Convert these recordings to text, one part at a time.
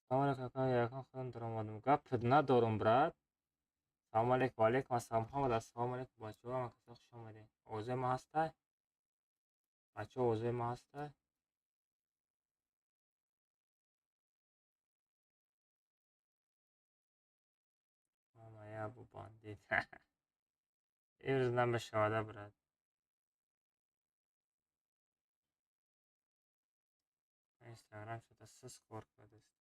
Салом алейкум, ака, якон худам даромадам. Гап надорум, брат. Салом алейкум, ва алейкум ассалом. Муҳаммад, ассалому алейкум, бачаҳо, ҳама касо хуш омадед. Овозои ма ҳастай? Бачаҳо, овозои ма ҳастай? Мамая бу бандит. Имрӯз намешавада, брат. Инстаграм шуда сис кор кардааст.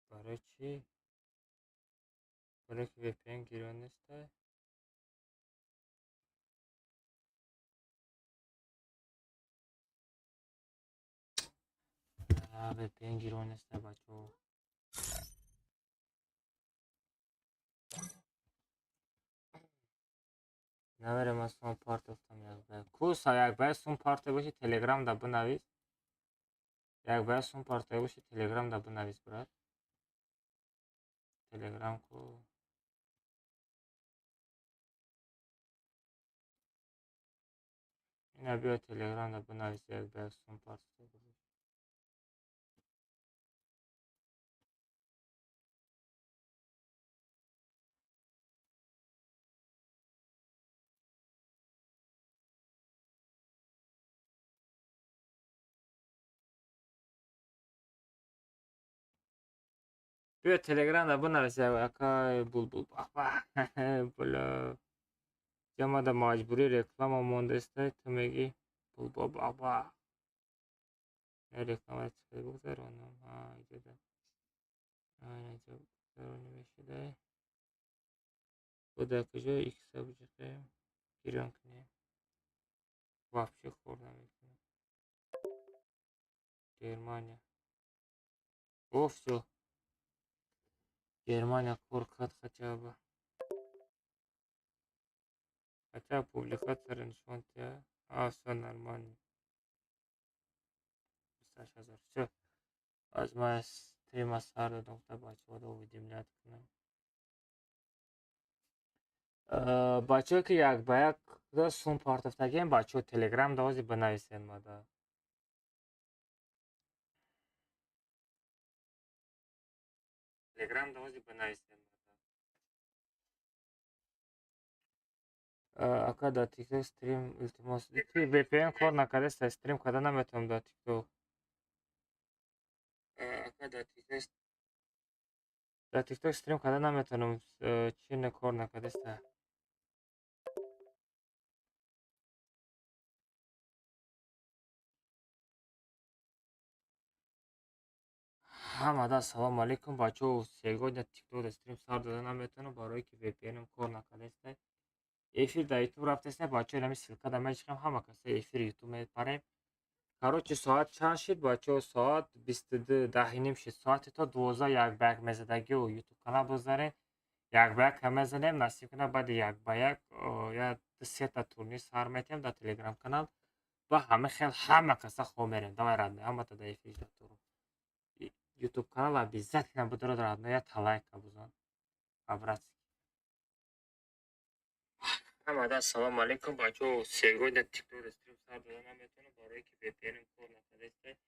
Барои чӣ? Барои ки VPN гирён нестай? VPN гирён нестай, бачаҳо. Наверем, ман сум партофтам як ба як. Ку са як ба як сум парте боши, Телеграм да бинавис. Як ба як сум парте боши, Телеграм да бинавис, брат. Телеграм ку. Ина биё Телеграм да бинавис як ба як сум парте боши. Биё Телеграм да бинавис акай булбул. Баба. Бля. Ҷамада маҷбурӣ реклама мондастай, ту мегӣ булбул баба. Реклама чӣ бигзаронам? Ҳа, иҷода. Инаҷо бигзаронӣ мешудай. Бо дар куҷо икса биҷиқем? Гирён кунем. Вообще хор намекунем. Германия. О, всё. Германия кор кард хотя бы. Хотя публикация нишон тия. А, всё нормально. 28 000. Всё. Аз ман стрима сар додам, гуфта бачаҳоро уведомлять кунам. Бачаҳое ки як ба як сум партофтагием, бачаҳо Телеграм да ҳозир бинависед мада. Телеграм да ҳозир бинависед мада. Ака, дар TikTok стрим илтимос. Ки VPN кор накардаст, стрим карда наметавонам дар TikTok. Ака, дар TikTok стрим карда наметавонам, чи не кор накардаст. Ҳамада салому алейкум, бачаҳо. Сегодня TikTok стрим сар дода наметавонам, барое ки VPN-м кор накардаст. Эфир дар YouTube рафтаст, бачаҳо, инами ссылка да мечиқем, ҳама каса эфири YouTube мепарем. Короче, соат чанд шид, бачаҳо? Соат 22:10 шид. Соати то 12 як ба як мезадагиу YouTube канал бизарем. Як ба як мезанем, насиб кунад, баъди як ба як я сета турнир сар метиҳем дар Телеграм канал. Ва ҳама хел ҳама каса хоб мерем. Давай, родной, ҳамата дар эфир ждать дорум. YouTube канал обязательно бидорад, родной, я лайка бизан. По-братски. Ҳамада салому алейкум, бачаҳо. Сегодня TikTok стрим сар дода наметавонам, барое ки VPN-м кор накардаст.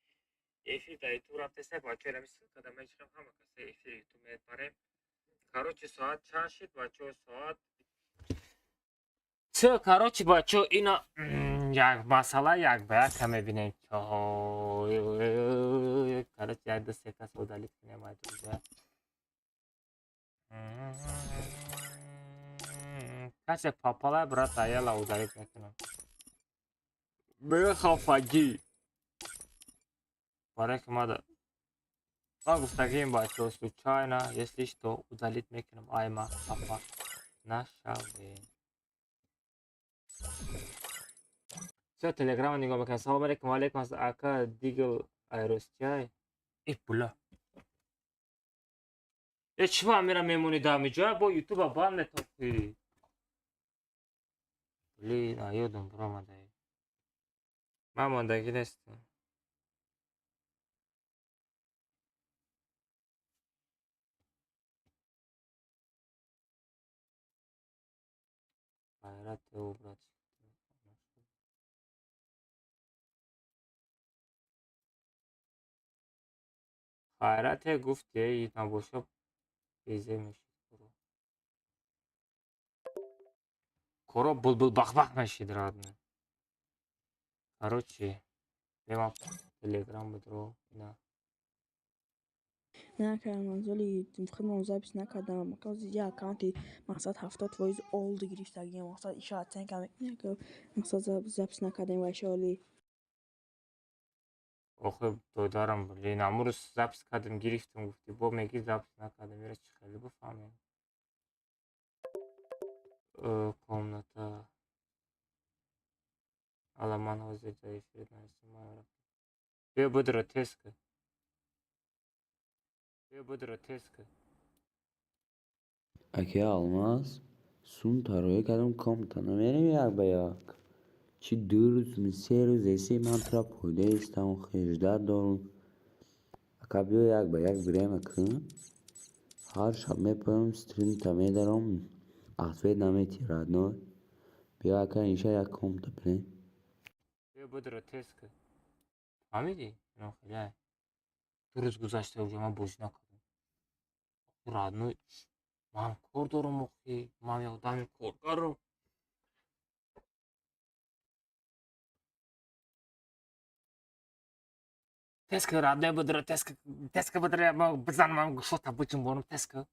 Эфир дар YouTube рафтаст, бачаҳо, инами ссылка да мечиқем, ҳама каса эфири YouTube мепарем. Короче, соат чанд шид, бачаҳо? Соат Всё, короче, бачаҳо, ина як масъала як ба яка мебинем. Короче, як ду се кас удалить кунем, ай друзья. Касе попала, брат, аяла удалить мекунам. Бехафагӣ. Барое ки мада ман гуфтагием, бачаҳо, случайно, если что, удалить мекунам, айма хафа нашавем. Всё, Телеграма нигоҳ мекунам. Салом алейкум, ва алейкум ассалом. Ака, дигл айростиай. Э, була. Э, чӣ ба мера мемонӣ дар ҳамиҷоя? Бо Ютуба банд метохӣ. Блин, а ёдам биромадай. Ман мондагӣ нестам. Ғайрат ё брат. Хайрате гуфте набоша безе мешид. Коро булбул бахбах мешид родной. Короче, бема телеграм будро ина. Накардам, манзули худмон запись накардам. Я аккаунти мақсад 70% олд гирифтагиам. Мақсад иша оценка мекунем, мақсад запись накардем ва иша оли. Охи додарам, блин, амрӯз запись кардем, гирифтем, гуфти, бо меги запись накардем, ира чӣ хеле бифаҳмем? Комната. Ала ман ҳозир дар эфир нависем. Биё будро тест кун. Биё будро тест кун. Аки Алмаз, сум тароя кардам комната намерем як ба як. Чи 2 рӯз, 3 рӯз эси ман тура пойда истам, хеждат дорум. Ака биё як ба як бирем кун. Ҳар шаб мепоям, стримта медаром, ответ наметиҳ родной. Биё ака инша як комната бирем. Биё будро тест кун. Фаҳмидӣ? Ино хеле. 2 рӯз гузашта уже ман бозӣ накардам. Родной, ман кор дорам охи, ман як одами коргарам. Тест кун, родной, будро тест кун, тест кун будро, ман бизанам, ман гӯшота биҷунбонам, тест кун.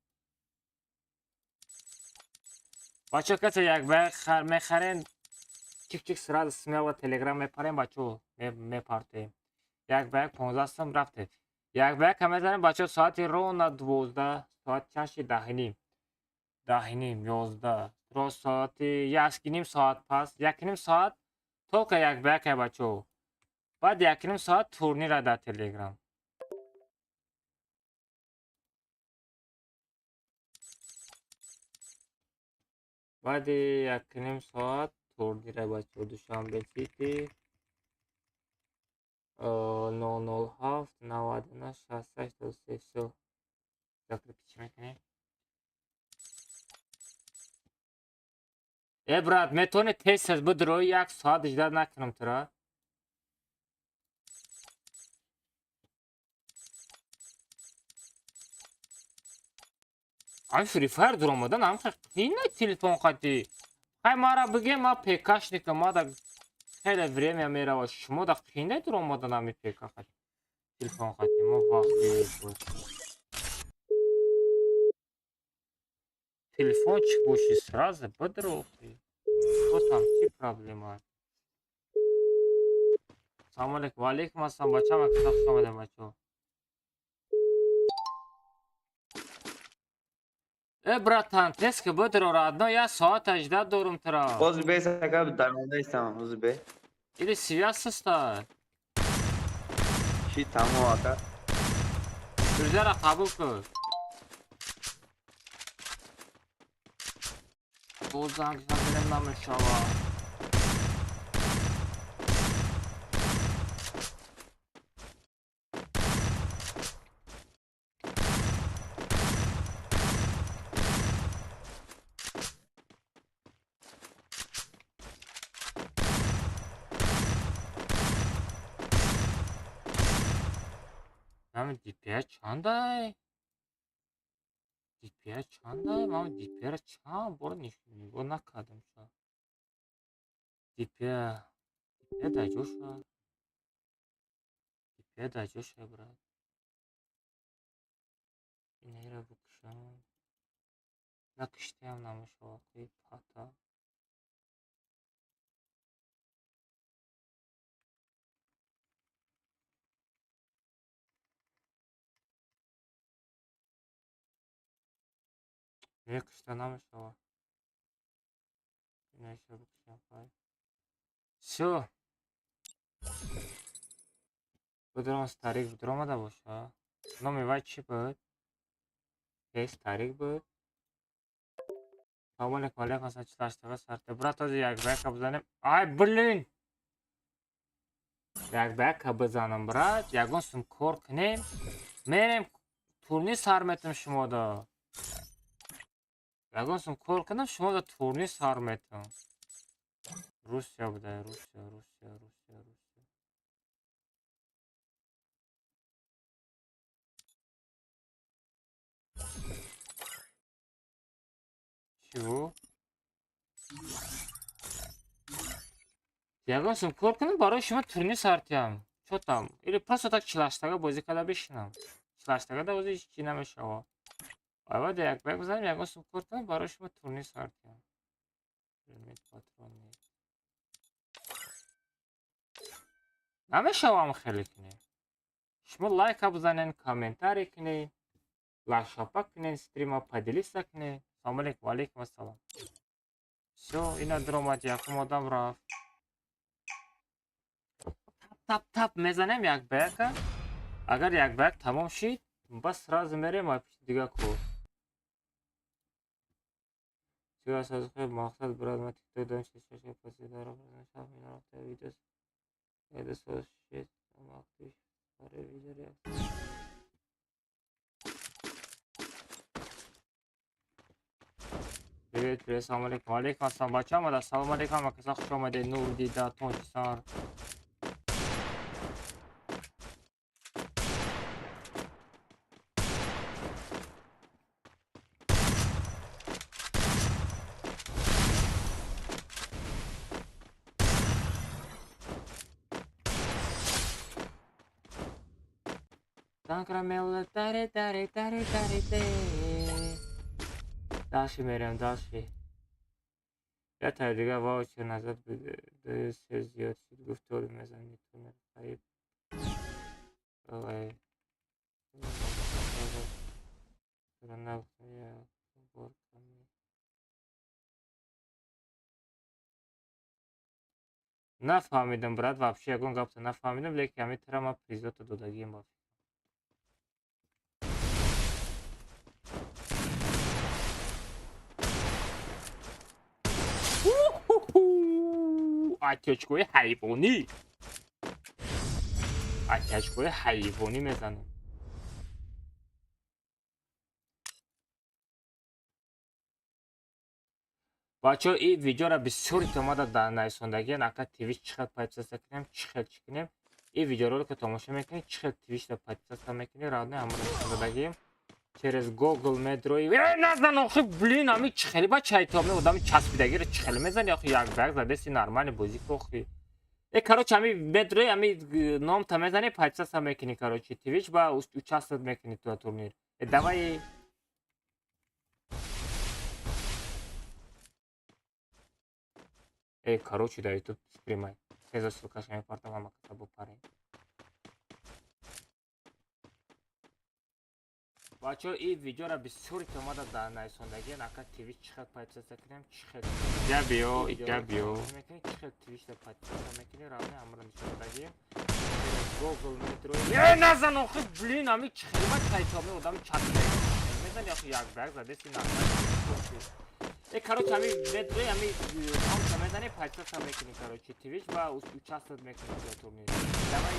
Бачаҳо касе як ба як мехарен, чик-чик сразу смело телеграм мепарем, бачаҳо мепартоем. Як ба як 15 сум рафтед. Як ба як мезанем, бачаҳо, соати ровно 12, соат чанд шид? 10:30. 10:30, 11. Рост соати 1:30 соат пас, 1:30 соат только як ба як, бачаҳо. Баъд 1:30 соат турнира дар телеграм. Баъди 1:30 соат турнира, бачаҳо, Душанбе Сити 007 99 68 23. Всё. Закрепить мекунем. Э, брат, метавонӣ тез-тез бидрои, як соат ждать накунам тура? Ами Free Fire дуромадан ам қийна телефон қати. Хай мара бигем, ма ПКшникам, ма да хеле время мерава. Шумо да қийна дуромадан ами ПК қати. Телефон қати, мо вақти телефончик боши сразу бидро. Вот там чӣ проблема? Салому алейкум. Ва алейкум ассалом, бачаам, акса хуш омадем, бачаҳо. Э, братан, тез ки бидро, родной, як соат ждать дорум тура. Ҳозир бес ака даромада истам, ҳозир бе. Или связь суста. Чӣ тамом ака? Друзьяра қабул кун. Боз занг задем намешава. Мами DPI чандай? DPI чандай? Мами DPI чанд бор нигоҳ накардам ша. DPI DPI дар ҷоша. DPI дар ҷоша, брат. Инеро бикушам. Накиштаям намешава ки пата. Кишта намешава. Инеша бикушам хай. Всё. Будром старик бидромада боша. Номи вай чӣ буд? Тез старик буд. Салому алейкум, алейкум ассалом, 48 сарта. Брат, ҳозир як ба яка бизанем. Ай, блин! Як ба яка бизанам, брат. Ягон сум кор кунем. Мерем турнир сар метам шумода. Ягон сум кор кунам, шумода турнир сар метам. Русия буда, Русия, Русия, Русия, Русия. Чего? Ягон сум кор кунам барои шумо турнир сартиям. Чо там? Или просто так чилаштага бозӣ карда бишинам. Чилаштага да бозӣ чӣ намешава. Айва як бак бизанем, ягон сум кор кунам барои шумо турнир сартиям. Предмет патрони. Намешавам хеле кунем. Шумо лайка бизанен, комментарий кунед, лайкшапа кунед, стрима поделиться кунед. Салом алейкум, валейкум ассалом. Всё, ина даромад, якум одам рафт. Тап тап мезанем як ба яка. Агар як ба як тамом шид, бас сразу мерем ва пиши дига кор. Чӣ аз хел мақсад брат, ма тикток дорем, шашка паси дара шаб минарафта видео. Эда соз шид, мақсад барои видео реакция. Привет, привет, салом алейкум, алейкум ассалом, бача омада, салом алейкум, ҳама каса хуш омадед, Нур дида, Тончисан. Танкрамела таре таре таре таре те. Дальше мерем, дальше. Я та дига ваучер назад б се зиёд шуд, гуфт тор мезанӣ турнир қариб. Давай. Нафаҳмидам, брат, вообще ягон гапта нафаҳмидам, лекин ҳамин тара ман призота додагием ба. Атячкои ҳайвонӣ. Атячкои ҳайвонӣ мезанам. Бачаҳо, ин видеоро бисёр омада дар нависондагиан, ака Твич чӣ хел подписаться кунем, чӣ хел чӣ кунем. Ин видеоролик ро тамошо мекунед, чӣ хел Твичро подписаться мекунед, родной ҳамаро нишон. Через Google медрои. Э, назан охи, блин, ами чӣ хеле бачаи то ами одами часпидагиро чӣ хеле мезани охи, як ба як задеси нормальный бозӣ ку охи. Э, короче, ами медрои, ами номта мезани, подписаться мекунӣ, короче, Твич ба участвовать мекунӣ ту турнир. Э, давай. Э, короче, дар YouTube стримай. Сезо ссылкаша мепартам, ҳама каса бупарем. Бачаҳо, ин видеоро бисёр омада дар нависондагиан, ака Твич чӣ хел подписаться кунем, чӣ хел иҷа биё, иҷа биё. Чӣ хел Твичро подписаться мекунӣ, родной ҳамаро нишон додагием. Google медрои. Э, назан охи, блин, ами чӣ хеле бачаи то ами одами часпидагиро мезани охи, як ба як задеси нормальный. Э, короче, ами медрои, ами номта мезани, подписаться мекунӣ, короче, Твич ба участвовать мекунӣ ту турнир. Давай.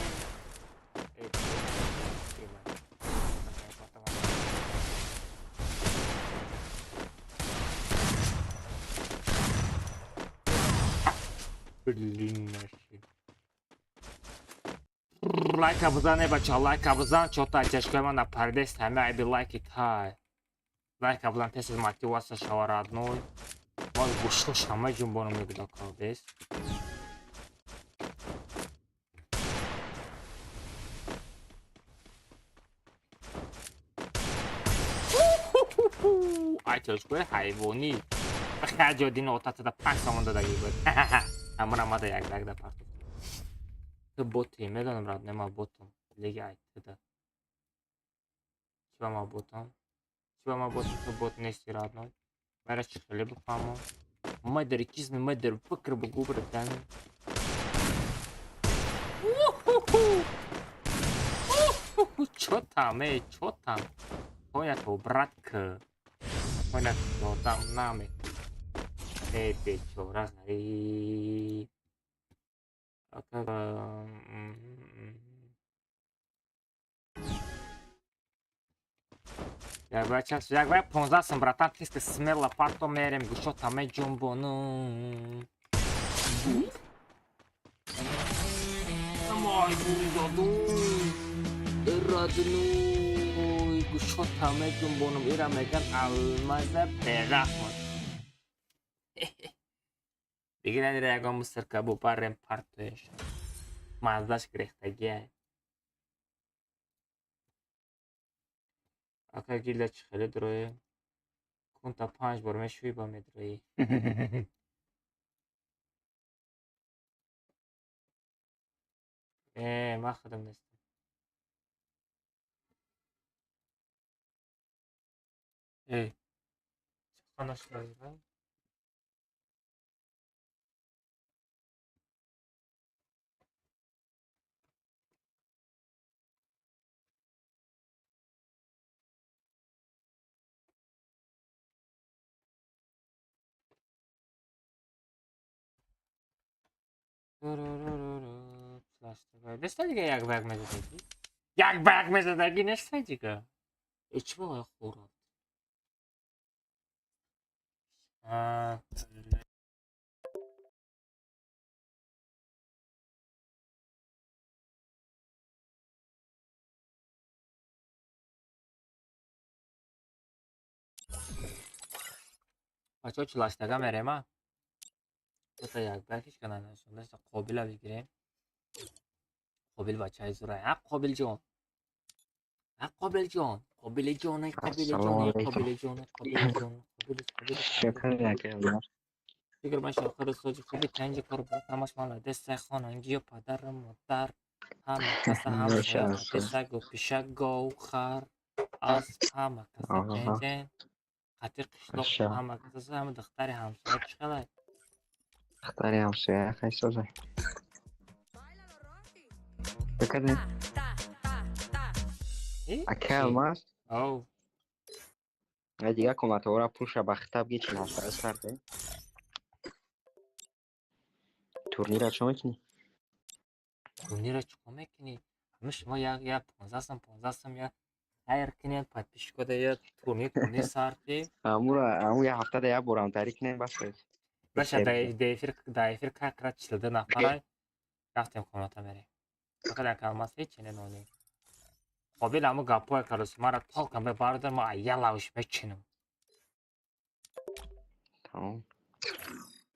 Э, стримай. Блин, наши. Лайка бизан, бача, лайка бизан, чота атяшкои ман напардест, ҳама айби лайки тай. Лайка бизан, тез аз мотивация шава, родной. Боз гӯшлаш ҳама ҷунбоно мегуда кардест. Атяшкои ҳайвонӣ. Хаҷо дин отатада 5 сомон додагӣ буд. Ҳамона мада як як да партофт. Ту боти, медонам, родной, ман ботам. Леги ай туда. Чӣ ба ман ботам? Чӣ ба ман ботам, ту бот нести, родной? Мара чӣ хеле бифаҳмам? Майдар кизми, майдар фикр бугу, братан. Чё там, эй, чё там? Понятно, братка. Понятно, там нами. Эй, бечора, ғариб. Як ба час, як ба 15 сум, братан, тисте смело парто мерем, гӯшота меҷунбонум. Май будаду. Родной. Гӯшота меҷунбонам, ира меган алмаза бераҳмон. Бигиран ира ягон мусорка бупарем партоеш. Маззаш гирехтагиай. Ака гилда чӣ хеле дроем? Кунта 5 бор мешӯӣ ба медроӣ. Э, ман худам нестам. Эй, сухан нашуда. Неста дига як ба як мезадагӣ? Як ба як мезадагӣ неста дига? Э, чӣ ба хӯрад? Бачаҳо чилаштага мерема? Дута як ба як ҳеч ка нанашондаста Қобила бигирем. Қобил бачаи зурай. А Қобилҷон. А Қобилҷон. Қобилиҷон, Ассалому Қобилиҷон, алайкум. Қобилиҷон, Қобилиҷон, Қобил, Қобил, Шукр акалар. Фикр ман шохир соҷи хуби танҷи кор брат ҳамаш молодец, хонангию падару модар ҳама каса ҳамсоя Мошалло. қати сагу пишак гов хар асп ҳама каса тенҷен қати қишлоқ Маша. ҳама каса ҳама духтари ҳамсоя чӣ хелай? Духтари ҳамсоя қайсоза? Бикардем. Ака Алмаз, Ов. ай дигар комнатаҳоро пулша ба хитаб ги 47 сарде. Турнира чӣ мекунӣ? Турнира чӣ кор мекунӣ? Ҳама шумо як як 15 сум 15 сум як хайр кунед подписчикода як турнир сар ки Амура, аму як ҳафтада як борам таърих кунем бас. Баша да эфир как раз 42 нафарай рафтем комната мерем. Фақат як Алмаз ҳеч не нони. Қобил ҳаму гапҳое кардааст мара толкам бебардар ма ялавш мечинам. Тамом.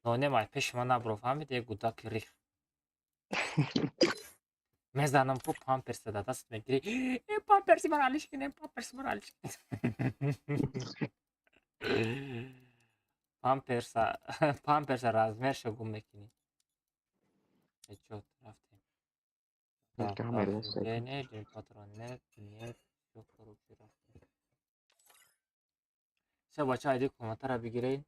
Нонем ай пеши ман набро фаҳмид як гудаки рих. Мезанам ку памперса да даст мегирӣ. Э, памперси мара алиш кунем, памперси мара алиш кунем. Памперса размерша гум мекунӣ. Ҳечот рафтем. Не, патрон, нет, нет, всё, короче, рафтем. Всё, бача, айди комнатаро бигиред.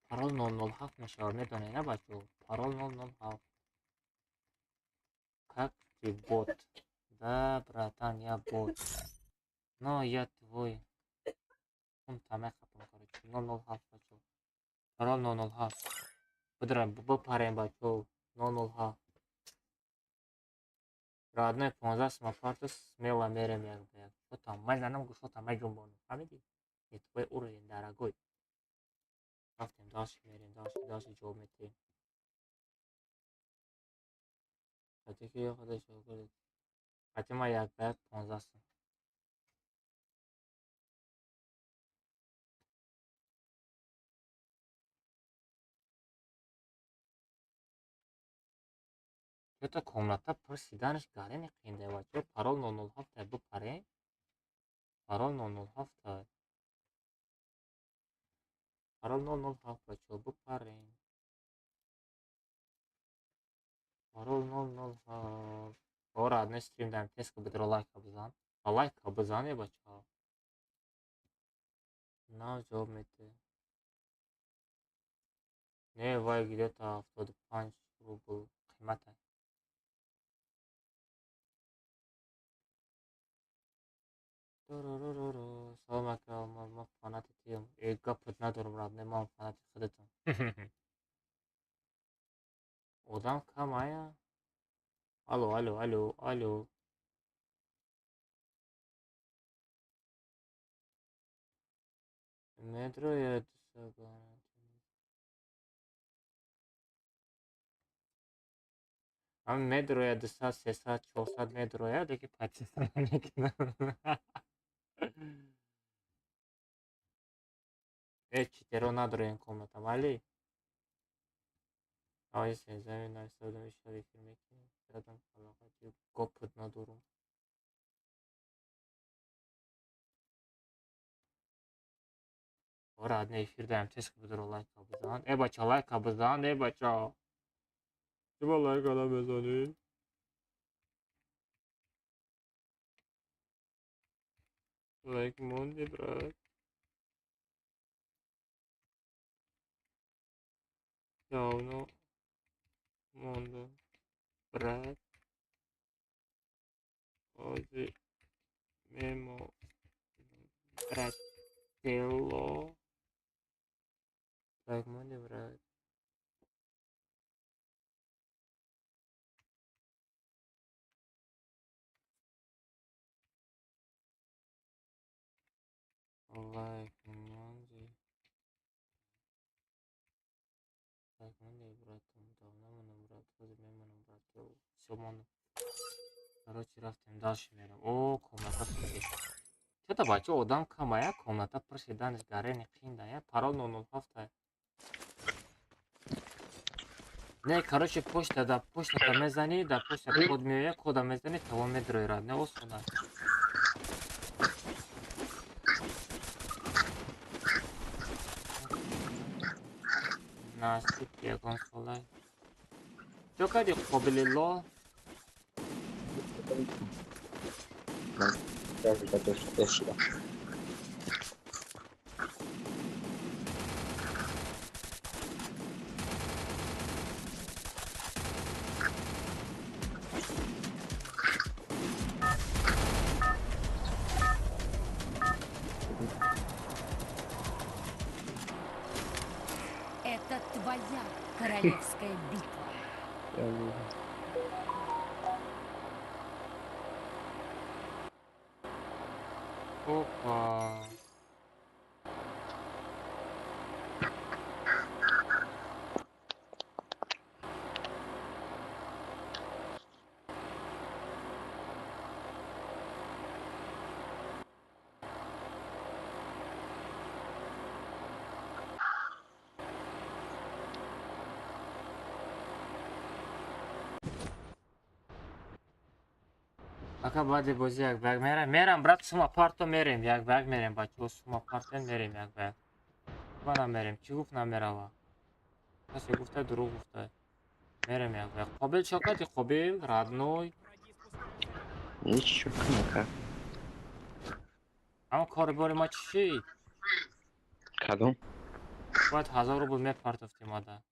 Парол 007 мешавад, медонед, на бачаҳо? Парол 007. Как ты, бот? Да, братан, я бот. Но я твой. Хунта мехапам, короче. 007, бачаҳо. Парол 007. Бидра, бипарем, бачаҳо. 007. Родной 15 сум парту смело мерем як ба як. Шотам мезанам, гӯшотам меҷунбонам. Фаҳмидӣ? Не твой уровень, дорогой. Рафтем, дальше мерем, дальше, дальше ҷавоб метиҳем. Қати ки худаш шогирд. Қати ма як ба як 15 сум. Чё-то комната пурсиданаш гарени қиинда бачаҳо. Парол 007 бипарем. Парол 007. Парол 007 бачаҳо бипарем. Парол 007. Ора одной стрим даем теска бидро лайка бизан. Ба лайка бизане бачаҳо. Нав ҷавоб метиҳ. Не, вай где-то 75 рубл қимата. Салом ака, ма фанати туям. Э, гапат надорам, родной, ман фанати худатам. Одам кам ая? Алло, алло, алло, алло. Медрояд. Ҳам медрояд 200, 300, 400 медрояд, лекин подписка намекунам. Э, читеро надроем комната, майли? Авази сензами нависодам ишав эфир мекунем. Задам қалақати гопут надорум. Ора одне эфир даем, тез бидро лайка бизан. Э бача, лайка бизан, э бача. Чиба лайка намезанӣ? Лайк монди, брат. Давно мондам, брат. Ҳозир мемо брателло. Лайк монди, брат. Лайк монди. Лайк монди, братом. Давно мондам, брат. Ҳозир мемонам, брателло. Всё, мондам. Короче, рафтем, дальше мерем. О, комната пур. Чата бача одам камая, комната пур шиданаш гарени қиндая. Парол 007. Не, короче, почта да почтата мезанӣ, да почта код меояд, кода мезанӣ, тамом медрои рад. Не осона. Насиб ягон солай. Чо кардӣ қобили ло? Это твоя королевская битва. Опа. Ака баъди бозӣ як ба як мерам. Мерам, брат, сума парто мерем, як ба як мерем, бачаҳо, сума парто мерем як ба як. Ба намерем, чӣ гуфт намерава? Касе гуфта дурӯғ гуфта. Мерем як ба як. Қобил чо кардӣ, Қобил, родной? Ҳеҷ чо кунам. Ама кори бори ма чӣ шид? Кадом? Бояд 1000 рубл мепартофтем ада.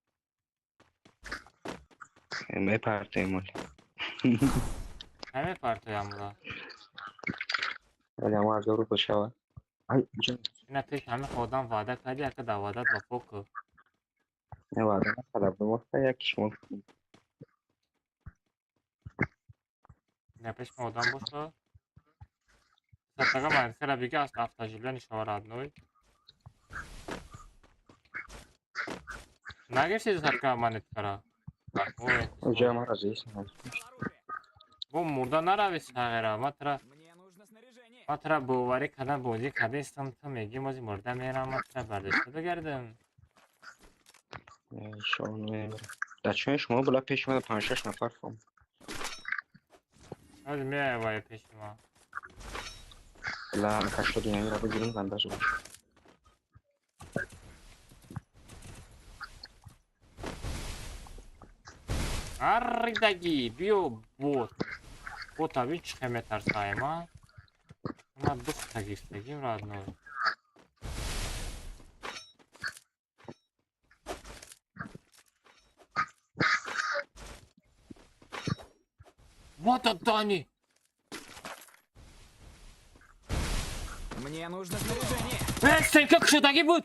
Мепартоем оли. Намепартоям ла. Вале ама 1000 рубл шава. Ай, ҷон. Ина пеш ҳамин одам ваъда кардӣ, ака дар ваъдат вафо кун. Не ваъда накарда будам, вақта яки шумо. Ина пеш ма одам боша. Сатага манфера бига аст автожиля нишава родной. Нагирифти сатка манеткара? Ой, Ҷа ман разист. Бо мурда нарави сағира. Ма тра боварӣ кардам, бозӣ кардастам, ту мегӣ мози мурда мерам, ма тра бардошта бигардам. Иншоалло. Дар чони шумо була пеш омада 5-6 нафар фом. Ҳозир меояй вай пеши ма. Ла каштоди намира бигирим бандаж бош. Арридаги, биё бот. Бота бин чӣ хел метарсаем, а? Ма духта гирифтагим родной. Вот Дани! Мне нужно снаряжение. Э, стенка кушодаги буд!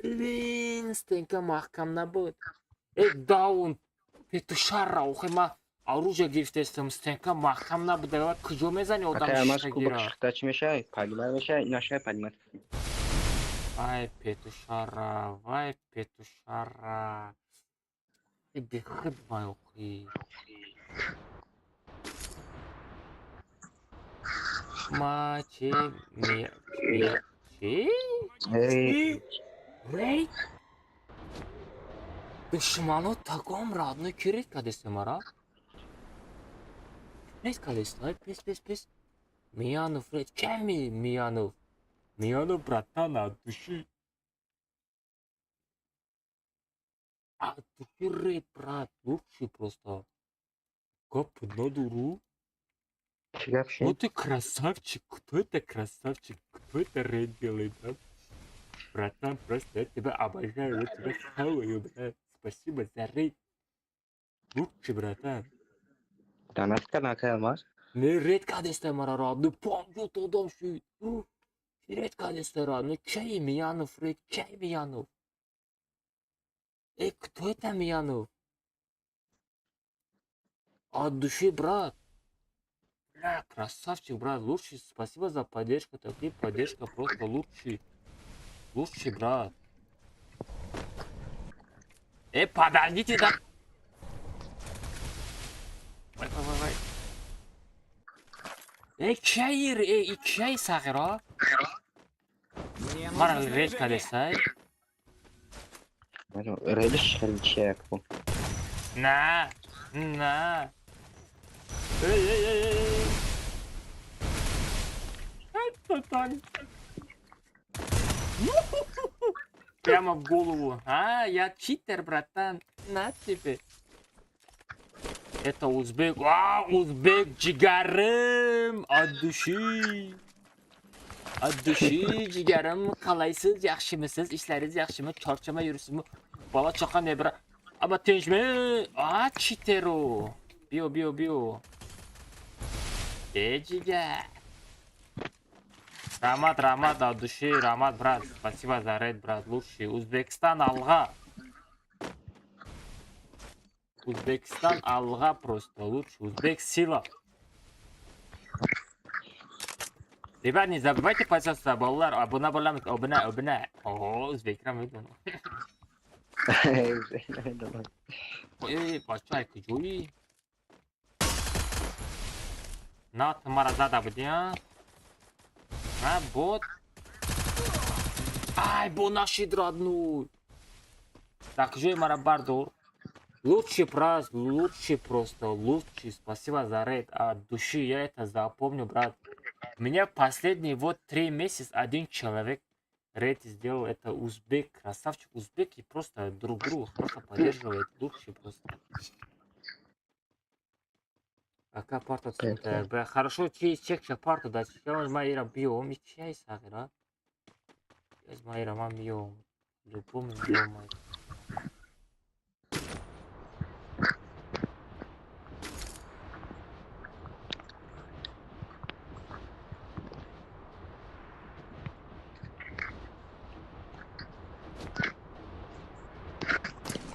Блин, стенка маҳкам набуд. Э, даун, петушара, охи ма оружие гирифтестам, стенка маҳкам набуд. Ава куҷо мезани одам Ака амаш кубок шишагира? шихта чӣ мешавад? Палимар мешавад, нашавад палимар. Вай, петушара, вай, петушара. Бехуд май охи. Ма чи ми ми чи? Эй, Рейд? Душмано таком родной ки рейд кадесте мара? Рейд кадесте, пес пес пес. Миянов рейд, кеми Миянов? Миянов, братан, от души. От души рейд, брат, лучший просто. Кап на дуру. чӣ гап шид? Вот ты красавчик, кто это красавчик, кто это рейд делает, а? Братан, просто я тебя обожаю, я тебя хаваю, брат. Спасибо за рейд. Лучший, братан. Донат кард акай Алмаз? Не рейд кадесте мара родной, панҷоҳ одам шуд. Рейд кадесте родной, кей Миянов рейд, кей Миянов? Эй, кто это Миянов? От души, брат. Бля, красавчик, брат, лучший. Спасибо за поддержку. Такие поддержка просто лучший. Лучший, брат. Эй, подождите, да. Вай, вай, вай, вай. Эй, чай, эй, чай, сахара. Мне Мара нужно рейд снаряжение. кадестай. Рейдш хеле чия ку? На, на. Эй, эй, эй, эй. Это танк. Прямо в голову. А, я читер, братан. На тебе. Это узбек. А, узбек jigarim. От души. От души jigarim. Qalaysiz, yaxshimisiz? Ishlaringiz yaxshimi? Charchamay yuribsizmi? Bola chaqa nebra. Amma tinchmi? A, chiteru. Био, био, био. Э, jigar. Раҳмат, раҳмат, от души, раҳмат, брат. Спасибо за рейд, брат. Лучший. Узбекистан алға. Узбекистан алға просто. Лучший. Узбек сила. Ребят, не забывайте подписаться, балалар. Обуна bo'lamiz, obuna, obuna. О, o'zbeklar медонам. Эй, бача, куҷоӣ? На, ту мара зада будӣ, а? На, бот. Ай, бо нашид родной. Так, куҷои мара бардор? Лучший праз, лучший просто, лучший. Спасибо за рейд. От души я это запомню, брат. Меня последние вот 3 месяца один человек рейд сделал. Это узбек, красавчик. Узбеки просто друг друга хорошо поддерживают. Лучший просто. Ака парта Понятно. Хорошо, чи чекша парту да. Чекша майра биом. И чай сагра. Майра мам биом. Любому биом.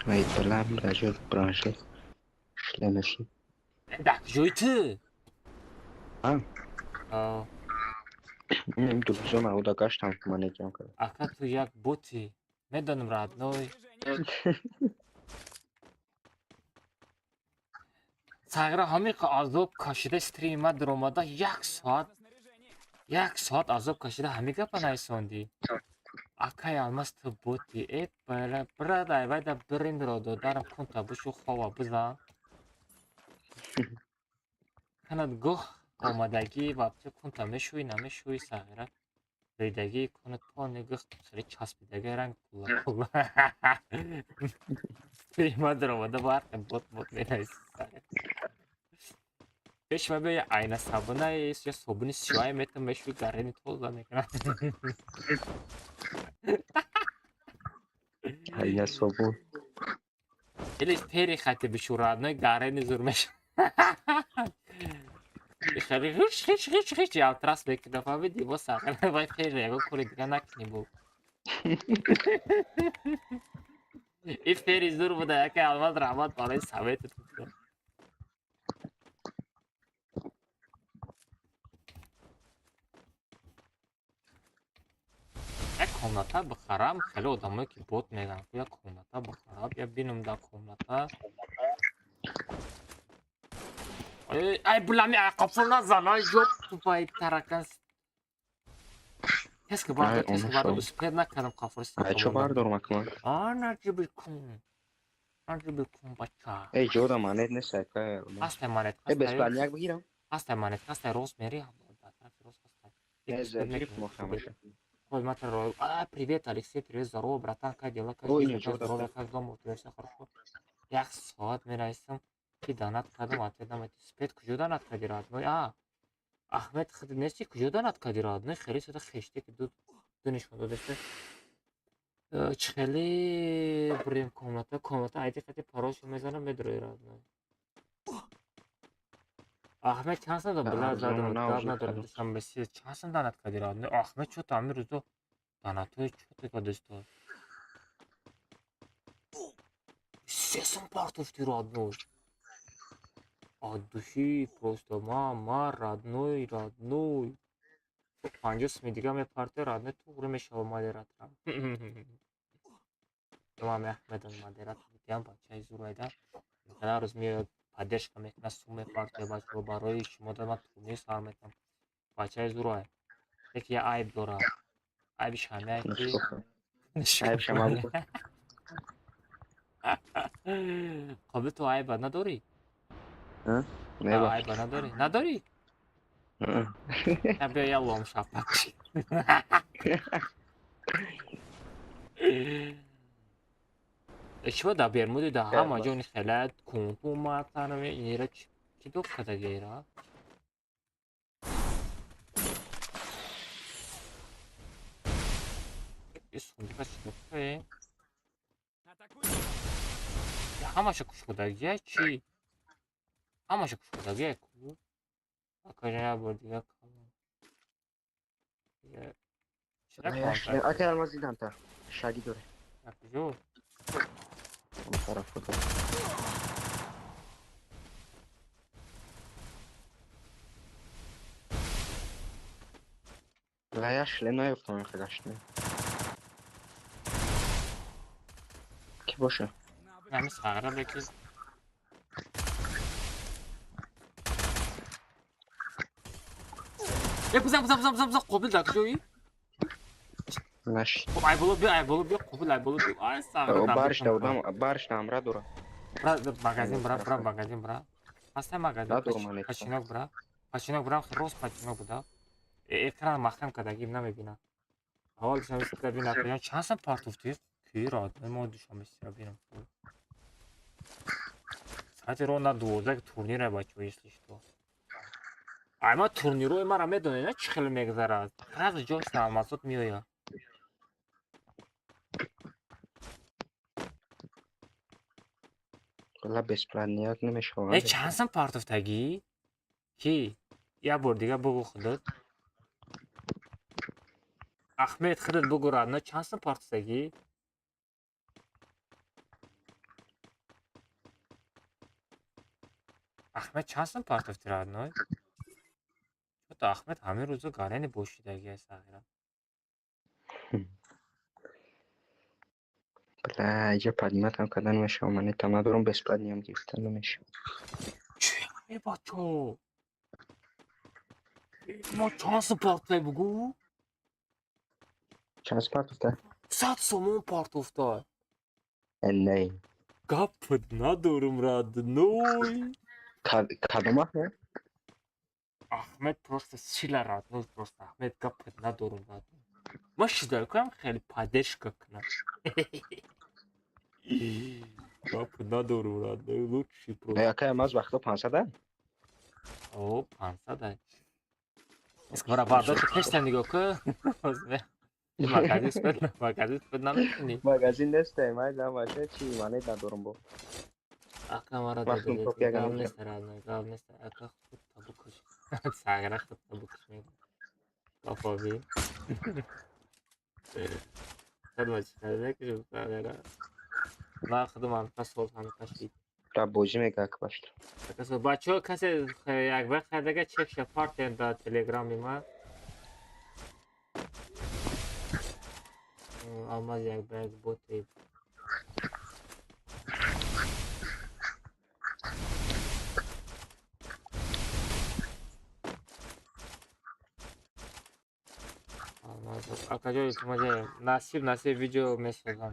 Ай, балам ражур бранши. Шлемеши. Да, куҷои ту? А? А, Намедонам уда гаштам ки ман ҷам кардам. Ака ту як боти. Медонам родной. Сагра ҳамин азоб кашида стрима даромада як соат як соат азоб кашида ҳамин гапа найсондӣ. Акай Алмаз ту боти. Э бара брат айвайда биринро додарам кунта бушу хова бизан. Канад гоҳ омадагӣ вообще кунта мешӯӣ намешӯӣ сағира. Ридагӣ кунад пони гӯх хеле часпидаги ранг пула пула. Стрима даромада барқи бот бот менависӣ сағира. Пеш ма бия айна сабуна я собуни сиёҳе метам мешӯӣ гарени тоза мекунад. Айна собун. Или пери хати бишӯ родной гарени зур меша. Хеле хич хич хич хич ялтрас мекунад фаҳмидӣ бо сағира вай фери ягон кори дига накунӣ бо. И фери зур буда яке Алмаз раҳмат барои советат. Як комната бихарам, хеле одамое ки бот мегӯянд, як комната бихарам, я бинам дар комната. Ай булами, ай қапфул назан, ай ёб тупай таракан. Тез ки бардор, тез ки бардор, успед накардам қапфул. Ай чо бардорам акман? А наҷиби кун. Наҷиби кун бача. Эй ҷода манет нест ака. Ҳастай манет, Э бесплатняк бигирам? Ҳастай манет, ҳастай рост мери, дар тарафи рост ҳастай. Ой, матер, а, привет, Алексей, привет, здорово, братан, как дела, как жизнь, как здоровье, как дома, у тебя все хорошо? Як соат мерасам, ки донат кардам, ответ намедӣ. Спет куҷо донат кардӣ, родной? А, Ахмед, худ нести, куҷо донат кардӣ, родной? Хеле сода хеште ки ду нишон додаште. Чӣ хеле бурем комната, комната айди қати паролшо мезанам, медрои, родной. Ахмед чанд сум била задам, гап надорам, душанбе си чанд сум донат кардӣ, родной? Ахмед чё-то ҳамин рӯзо донатҳои чё-то кардааст. 3 сум партофти, родной. От души просто ма родной, родной. 50 суми дига мепарте, родной, туғри мешава модераторам. Ман Ахмедам модератор будиам, бачаи зур айда. Инқадар рӯз меояд, поддержка мекунад, сум мепарте, бачаҳо барои шумо дад ман турнир сар метам. Бачаи зур ай. Лекин я айб дорад. Айбиш ҳамяе ки Айб шама бикун. Қобил ту айба надорӣ? Не ба. Айба надорӣ? Надорӣ? Я биё я лом шапак. Чиба дар Бермуди дар ҳама ҷо ни хеле кунту матанаме инера чӣ доб кардагера? Сундука чӣ доб кардае? Ҳамаша кушодагия чӣ? Ҳамаша кушодагия ку? Акаҷон як бор дига калон. Ака алмаз дидам та. Шаги доре. Куҷо? Он тараф буд. Ла шлем наёфтам хелашне. Ки боша? Ҳами сағра беки. Э бизан бизан бизан бизан бизан қобил дар куҷоӣ? Наш. Хоб ай боло биё, ай боло биё, қобил ай боло биё. Ай сағра. Барш додам, барш намра дора. Бра магазин бра, бра магазин бра. Ҳастай магазин. Пачинок бра. Пачинок бра, рост пачинок буда. Экран маҳкам кардагим намебинам. Аввал душанбе ситра бинам. Чанд сум партофтӣ? Ки родной мо душанбе ситра бинам. Саати ро на 12 турнира бачаҳо, если что. Ай ма турнирои мара медонед, на чӣ хеле мегзарад. Сразу ҷош алмазот меояд. Ла бесплатняк намешавад. Э чанд сум партофтагӣ? Ки? Як бор дига бугӯ худат. Ахмед худат бугӯ родной, чанд сум партофтагӣ? Ахмед чанд сум партофти, родной? Чё-то Ахмед ҳамин рӯзо гарени бошидагӣ аст охира. Бля, иҷа подниматам кардан намешавад, монетам надорам, бесплатниям гирифтан намешавад. Чӣ ҳами бачо? Мо чанд сум партофтай бугӯ? Чанд сум партофта? 100 сомон партофтай. Не. Гапат надорам, родной. Кадом Ахмед? Ахмед просто сила, родной, просто Ахмед гапат надорам, родной. Ма шидакам хеле поддержка кунам. Гапат надорам, родной, лучший просто. Ака алмаз вақто 500 а? О, 500 а. Бара бардор пештан нигоҳ кун. Магазин спет, магазин спет наметунӣ. Магазин нестай, майдам бача чӣ монет надорам бо. Ака мара гап нест, родной, гап нест. Ака худ табукаш. Сагра худ табукаш мегӯ. Кафоби. Сад бача, сагра. Ман худам ҳамқа сол ҳамқа шид. Ра бозӣ мега ака башта. Бачаҳо касе як вақт хардага чекша партиям дар телеграми ман. Алмаз як ба як боте. Алмаз акаҷо, илтимоҷа, насиб, насиб, видео месозам.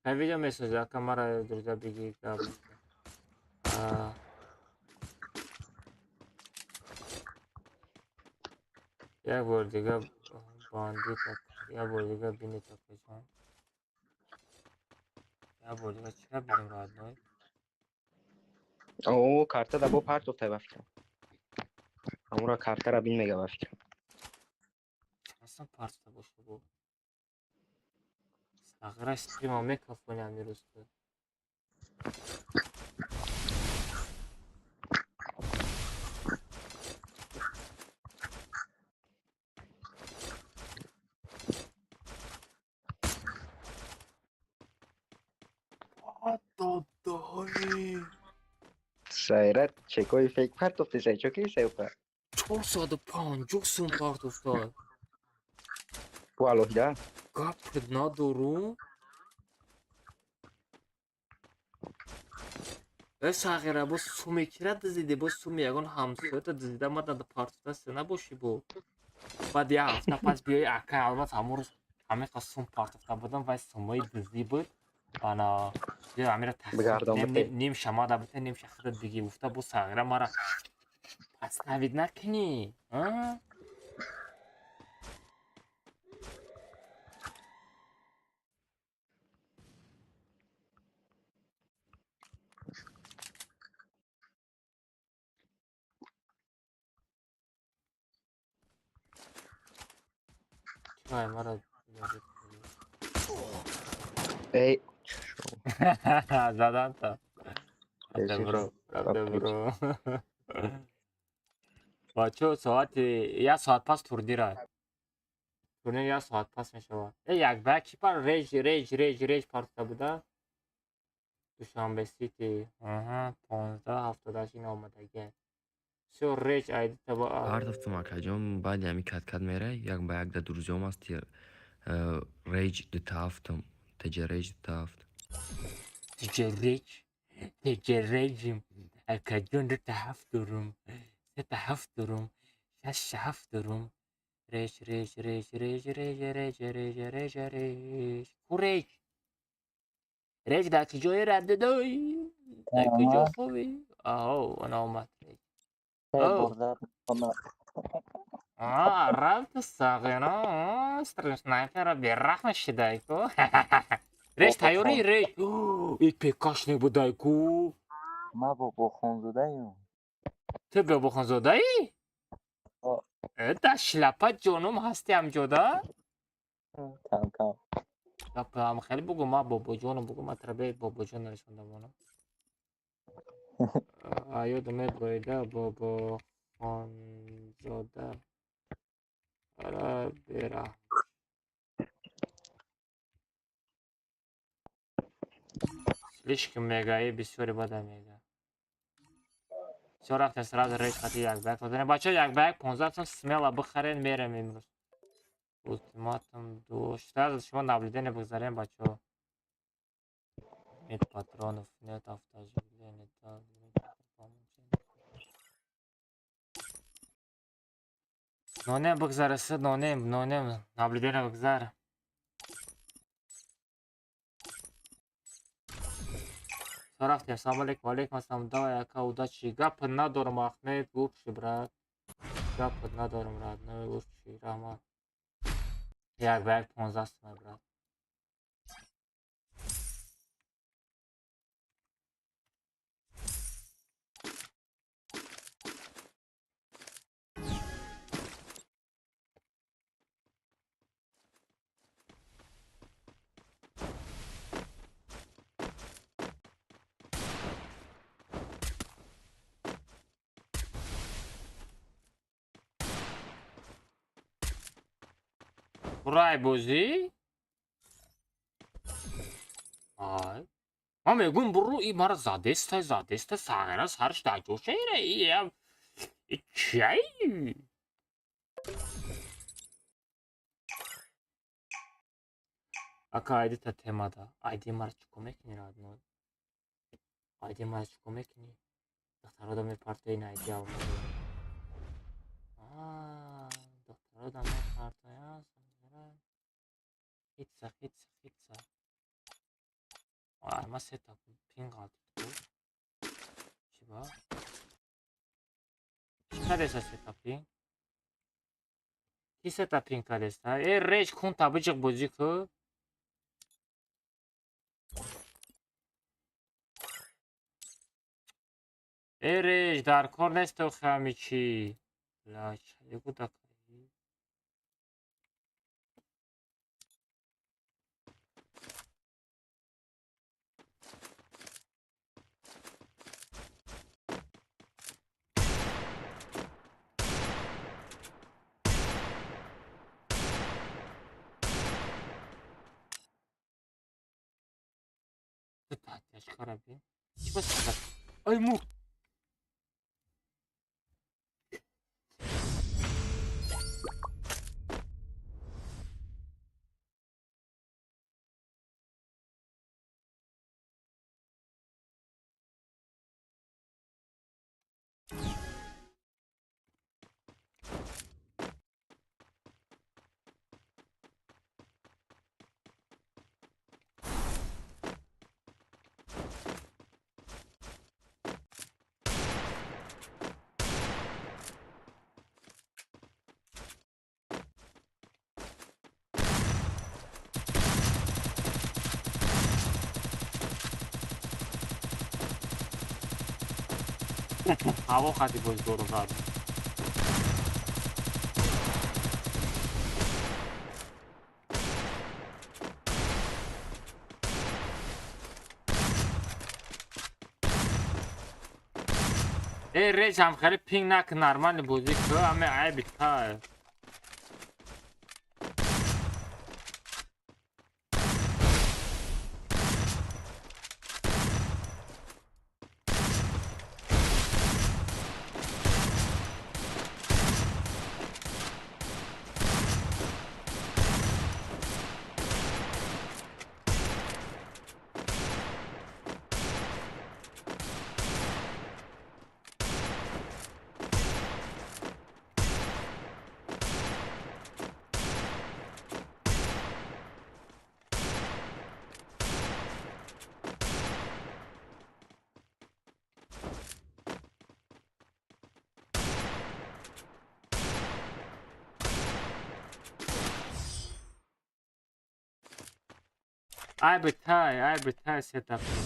Ҳай, видео месозӣ, ака, мара друзья бигӣ, гап. Як бор дига бандит, як бор дига бинед, акаҷон. Як бор дига чира бинем, родной? О, карта да бо партофтай, ба фикрам. Ҳамура картара бин мега, ба фикрам. Аслан партофта боша бо. Сағира, стрима мекафони амирӯз ту. Сайрат, чекои фейк партофти, сай чо ки сай па? 450 сум партофтад. Бо алоҳида? Гап надорум. Э, сағира, бо суме кира дизиде, бо суми ягон ҳамсоята дизида мада партофтаста набошӣ бо. Баъд як ҳафта пас биёи, акай Алмаз, ҳамон рӯз ҳамиқа сум партофта будам, вай сумои дуздӣ буд. Ана биё, амира тақсим Бигардон. кунем, бите. Ним шамада бите, ним шахидат бигӣ гуфта, бо сағира мара подставить накунӣ. А? Чӣ мара? Эй. Заданта. Рафте бро, рафте бро. Бачо, соати як соат пас турнира. Турнир як соат пас мешавад. Э, як ба як чӣ пар реж реж реж реж партофта буда? Душанбе Сити. Аҳа, 15 78 ин омадагия. Всё, реж айди таба. Партофтум, акаҷон, баъди ҳами каткат мерай, як ба як да друзьём ҳасти, рейҷ дута ҳафтум, теҷа рейҷ дута ҳафт. Теҷа реж, теҷа режим. Акаҷон, дута ҳафт дорум. Сета ҳафт дорум. Шаша ҳафт дорум. Реж, реж, реж, реж, реж, реж, реж, реж, реж. Ку реж? Реж дар куҷое раддодой? Дар куҷо хобӣ? Аҳо, ана омад реж. А, рафта сағино, снайпера бераҳм шидай ку. Реж тайёрӣ, реж. И пекашне будай ку. Ма бобохонзодаем. Ту бобохонзодаӣ? Э, дар шлапа ҷонум ҳасти ҳамҷода? Кам кам. Гапам хеле бугу, ма бобоҷонум бугу, ма тара бобоҷон нарисондам она. Ёдам меброида бобохонзода. Ара бераҳм. Слишком мега, и бисёри бада мега. Всё, рафтем сразу рейс хати як ба як. Бачаҳо, як ба як 15 сум смело бихарен, мерем имрӯз. Ултиматум ду. Сразу шумо наблюдение бигзарем, бачаҳо. Нет патронов, нет автоживления, да. Нонем бигзараси, нонем, нонем, наблюдение бигзар. Всё, рафтем. Салом алейкум, алейкум ассалом. Давай, ака, удачи. Гап надорам, Ахмед, лучший брат. Гап надорам, родной, лучший, раҳмат. Як ба як 15 сум, брат. Бурай бозӣ? Ай. Ман мегӯм, буру, и мара задеста, задеста, сағира сарш дар ҷоша ира, и я и чиай? Ака, айдита темада. Айди мара чӣ кор мекунӣ, родной? Айди мара чӣ кор мекунӣ? Духтарода мепартои ин айди алмазо. Духтарода мепартоя. Хитса, хитса, хитса. Ма сета пинг ғалтид. Чӣ ба? Чӣ кардеса сета пинг? Ки сета пинг кардеса? Э, реҷ кун, та биҷиқ бозӣ ку. Э, реҷ, дар кор нест охи ҳами чӣ. Ла, чалегу дакаи. Тяжкара бин. Чӣ ба сада? Ай, мурд. Ҳаво хати боз дору зад. Э, реҷ, ҳамхеле пинг накун, нормально бозӣ ку, ҳаме айби та. Айби тай, айби тай сета пинг.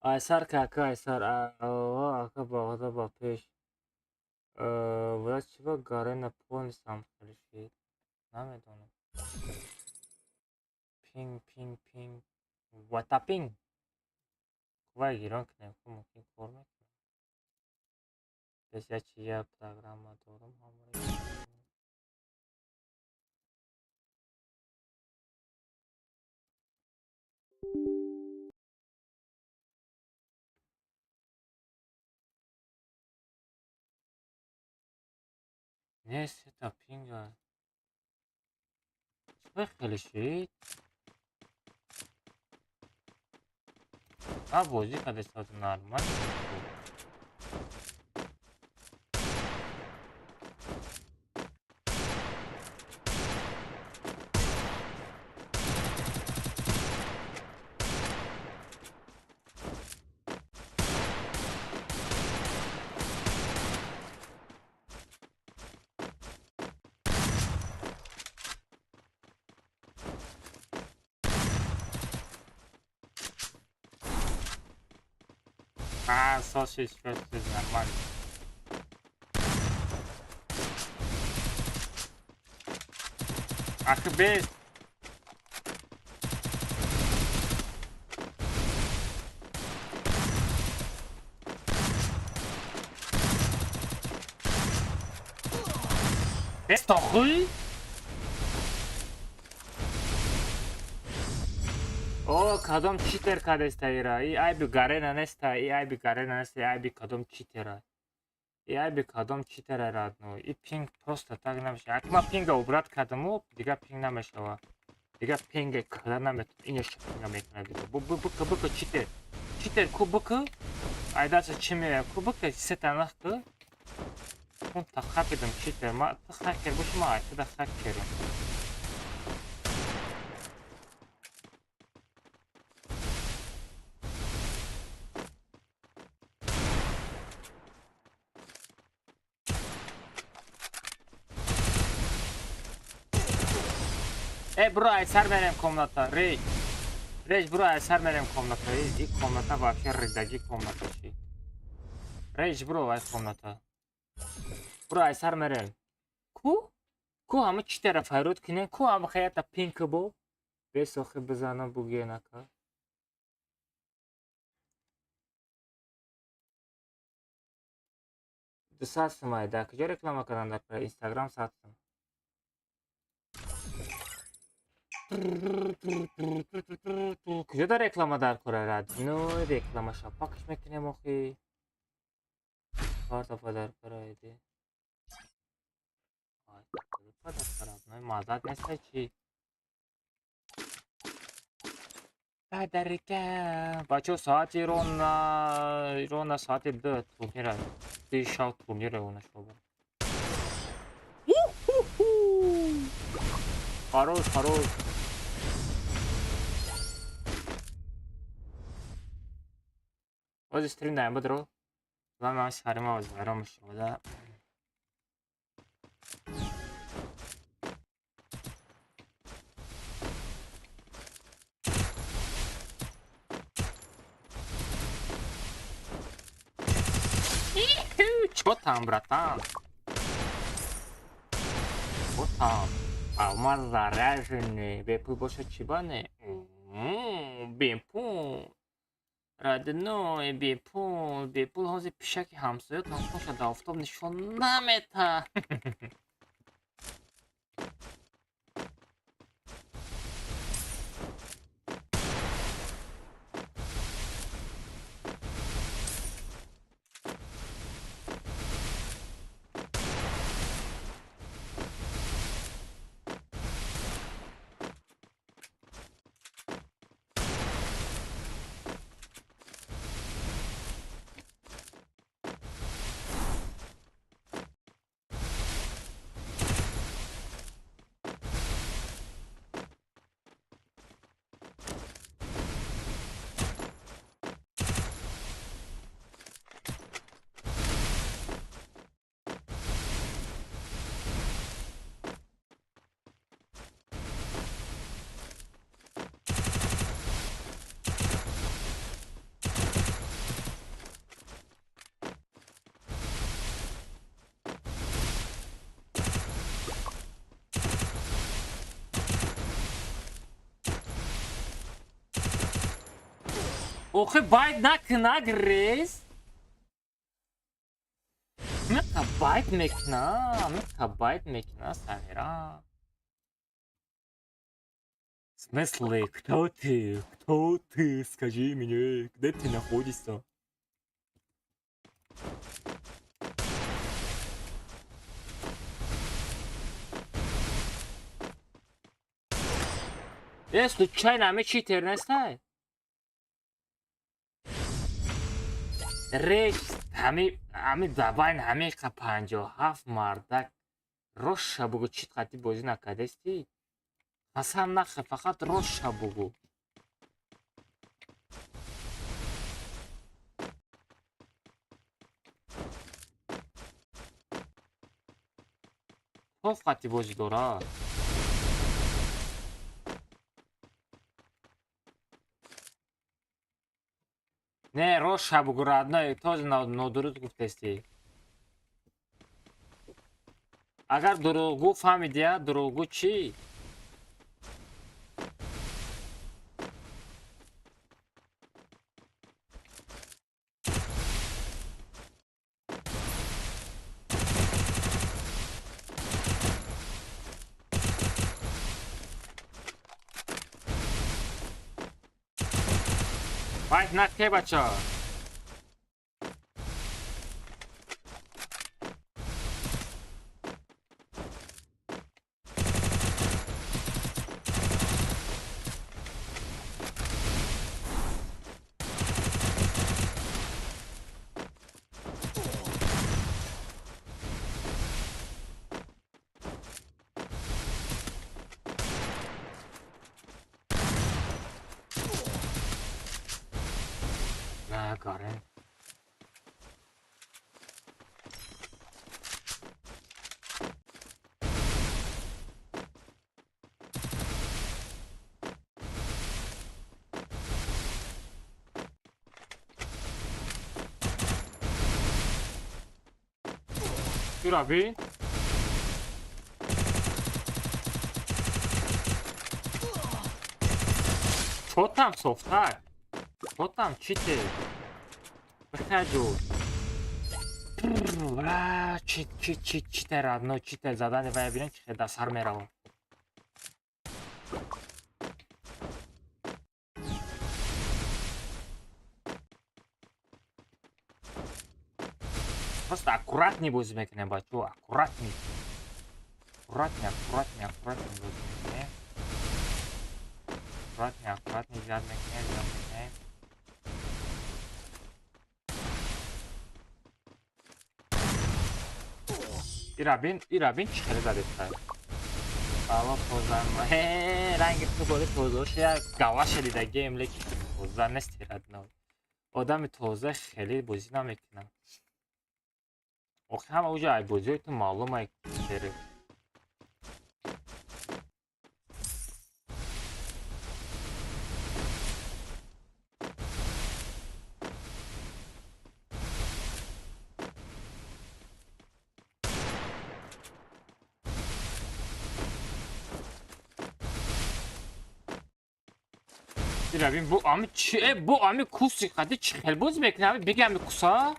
Айсар ка, ака, айсар, ака, бағда ба пеш. Бояд чӣ ба Гарена полностью ҳамхеле шид? Намедонам. Пинг, пинг, пинг. What a ping? Кувай гирон кунем, ку мумкин кор мекунад. Бес я чи я программа дорам ҳамаро. Не, сета пинга. Чӣ ба хеле шид? Ман бозӣ кардастам нормально. А, 165 нормально. Ах, без. Хуй? О, кадом читер кадеста ира? И айби Гарена неста, и айби Гарена неста, и айби кадом читера. И айби кадом читера родной. И пинг просто так намешава. Як ма пинга убрать кардаму, дига пинг намешава. Дига пинга када наметон. Инаш пинга мекунад дига. Бука бука читер. Читер ку бука. Айдаса чӣ меояд? Ку бука сета нах ку. Хун та хапидам читер. Ма ту хакер боши, ма айтада хакерам. Э, бро, айсар мерем комната. Рейд. Рейд, бро, айсар мерем комната. И комната вообще рыдаги комната ши. Рейд, бро, ай комната. Бро, айсар мерем. Ку? Ку ҳама читера файрод кине? Ку ҳама хаята пинк бо? Бесохи бизанам бугенака. 200 сумай. Дар куҷо реклама кардан дар Инстаграм 100 сум. Куҷо дар реклама дар кора родной? Реклама шапакш мекунем охи. Карта дар кора иди. Дар родной мазат неста чи? Падарка. Бачо соати рона соати 2 турнира. Ти шав турнира у нас шоба. Хорош, хорош. Ози стрим даем бодро. Ладно, сарима оз вайрон шуда. Чё там, братан? Чё там? Алмаз заряженный. Бепул больше чебаны. Бепул. Родной, бепул. Бепул ҳозир пишаки ҳамсоя танхоша дар офтоб нишон намета. Охи байт накна грез. Мека байт мекна, мека байт мекна Самира. В смысле, кто ты? Кто ты? Скажи мне, где ты находишься? Я случайно ами читер не стай. Реш ҳами дабайн ҳами 57 мардак роша бугу чит қати бозӣ накардасти? Қасам нахӯр, фақат роша бугу. Тоф қати бозӣ дорад. Не, роша бугу родной, тоже нодуруст гуфтести. Агар дурӯғгӯ фаҳмидия, дурӯғгӯ чӣ? Байт наке бача. Гарен. Ира бин. Чотам софтар. Чотам чите. Бихаҷу. Чи чи чи чите родной, чите задани вая бинем чи хел дар сар меравам. Просто аккуратней бозӣ мекунем, бачаҳо, аккуратней. Аккуратней, аккуратней, аккуратней бозӣ мекунем. Аккуратней, аккуратней зиёд мекунем, зиёд мекунем. Ира бин, ира бин чӣ хеле задеста. Ало тоза, ҳе, ранги ту боли тоза шуда, гава шудида гейм, лекин тоза нести родной. Одами тоза хеле бозӣ намекунад. Охи ҳама уҷа ай бозиҳои ту маълум ай шери. Ира бин бу ами чи бу ами куси қади чӣ хел бозӣ мекунӣ? Ами биги ами куса?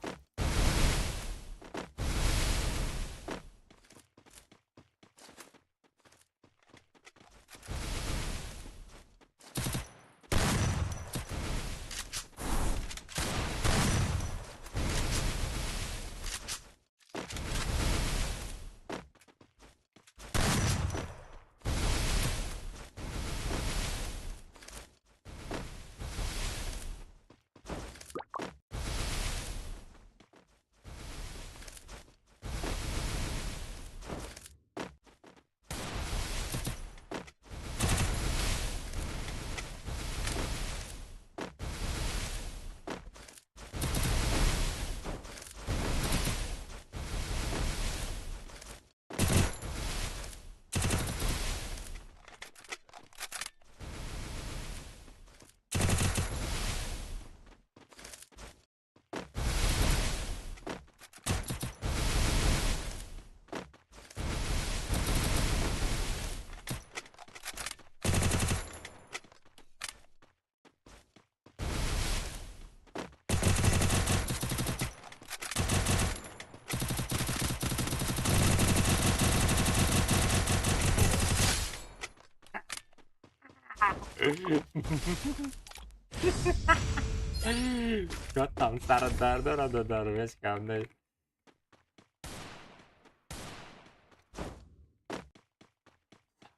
Чотам сар дард дорад дарвеш кам не.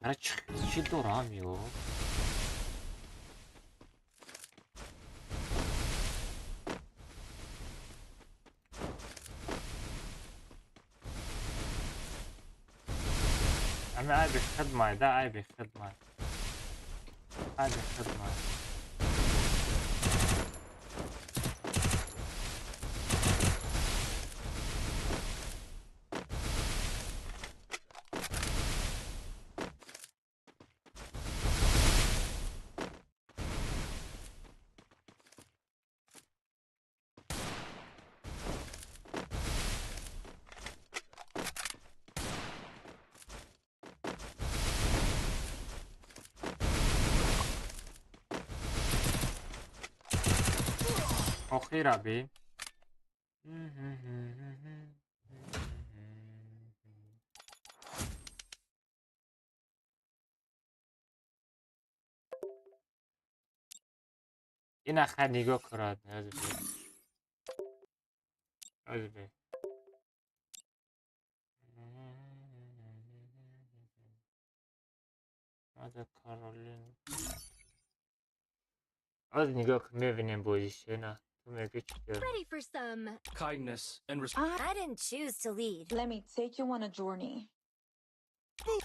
Ара чӣ дорам ё? Ами айби хидмай да, айби хидмай. Айби хидмай. Охир аби. Ина хай нигоҳ кунад. Озби. Маза Каролин. Оз нигоҳ кун мебинем бозишена. Ready for some kindness and respect. I didn't choose to lead. Let me take you on a journey.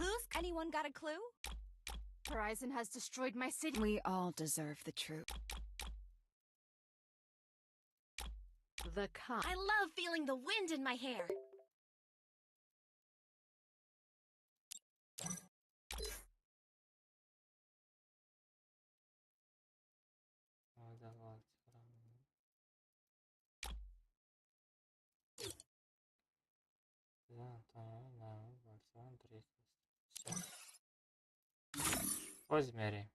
Who's anyone got a clue? Horizon has destroyed my city. We all deserve the truth. The cock. I love feeling the wind in my hair. Боз мерем.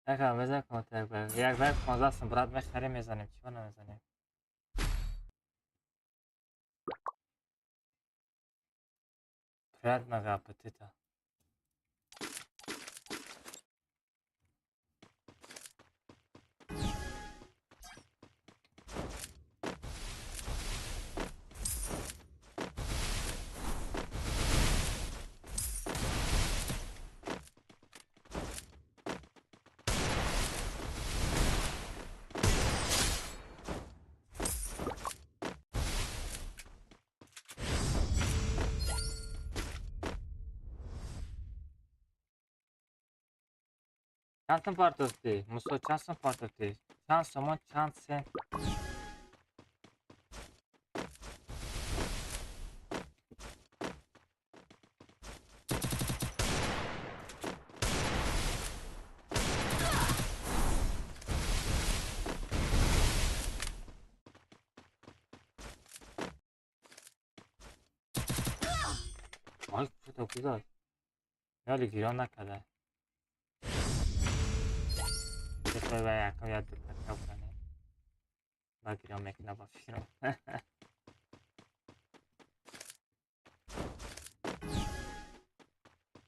Якам бизан комментар як бай 15 сум брат мехарем мезанем, чима намезанем? Приятного аппетита. Чанд сум партофтӣ? Мусо, чанд сум партофтӣ? Чанд сомон, чанд сент? Ай, куда гузашт? Ёли гирён накарда. Якам як дуката кане. Ба гирён мекуна ба фикрам.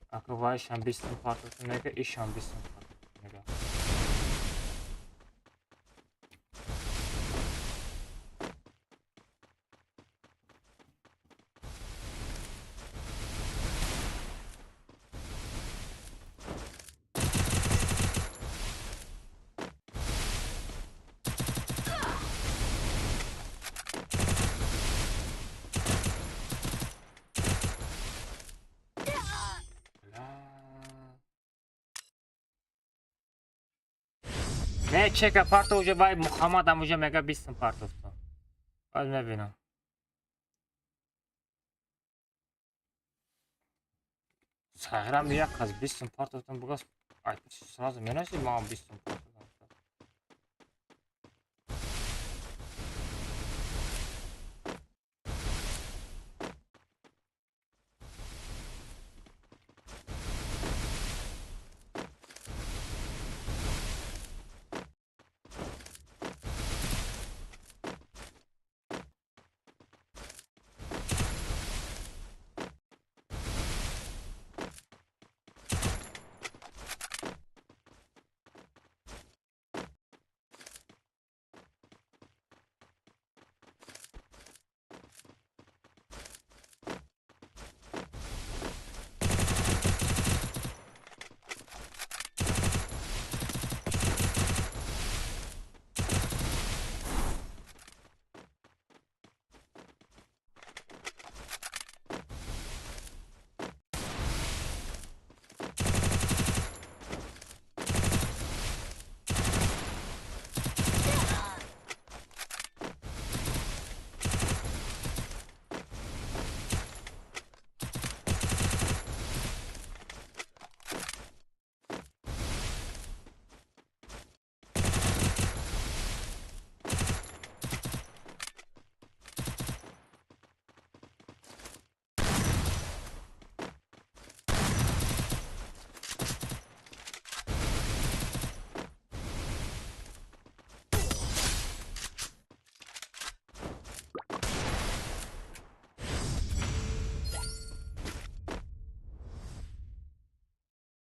Ако вайшам 20 сум партофтум мега, ишам 20 сум партофтум мега. Не, чека парто уже вай Мухаммадам уже мега 20 сум партофтум. Баъд мебинам. Сағирам як аз 20 сум партофтум бугас. Ай, сразу менаси ман 20 сум партофтум.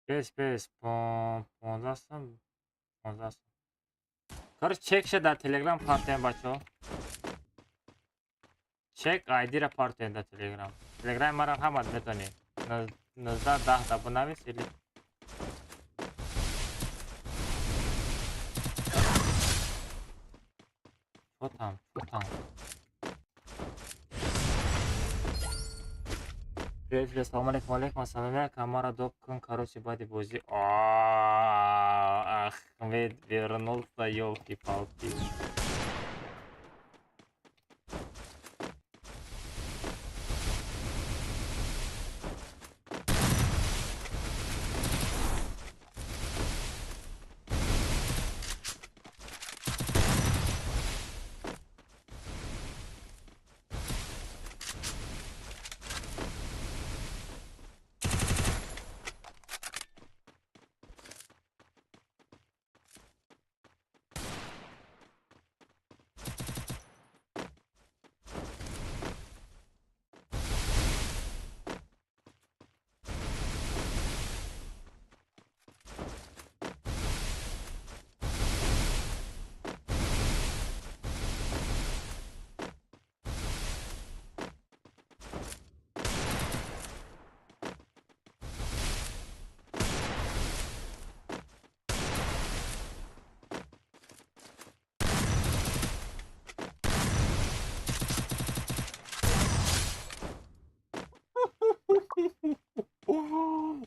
Бес, бес, 15 сум, 15 сум. Короче, чекша дар Телеграм партоем, бачаҳо. Чек айдира партоем дар Телеграм. Телеграми мара ҳамат метонӣ. 19 10 да бинавис или Чо там, чо там? Привет, привет, салом алейкум, алейкум ассалом, як мара доп кун, короче, баъди бозӣ. Ахмед вернулся, ёлки-палки.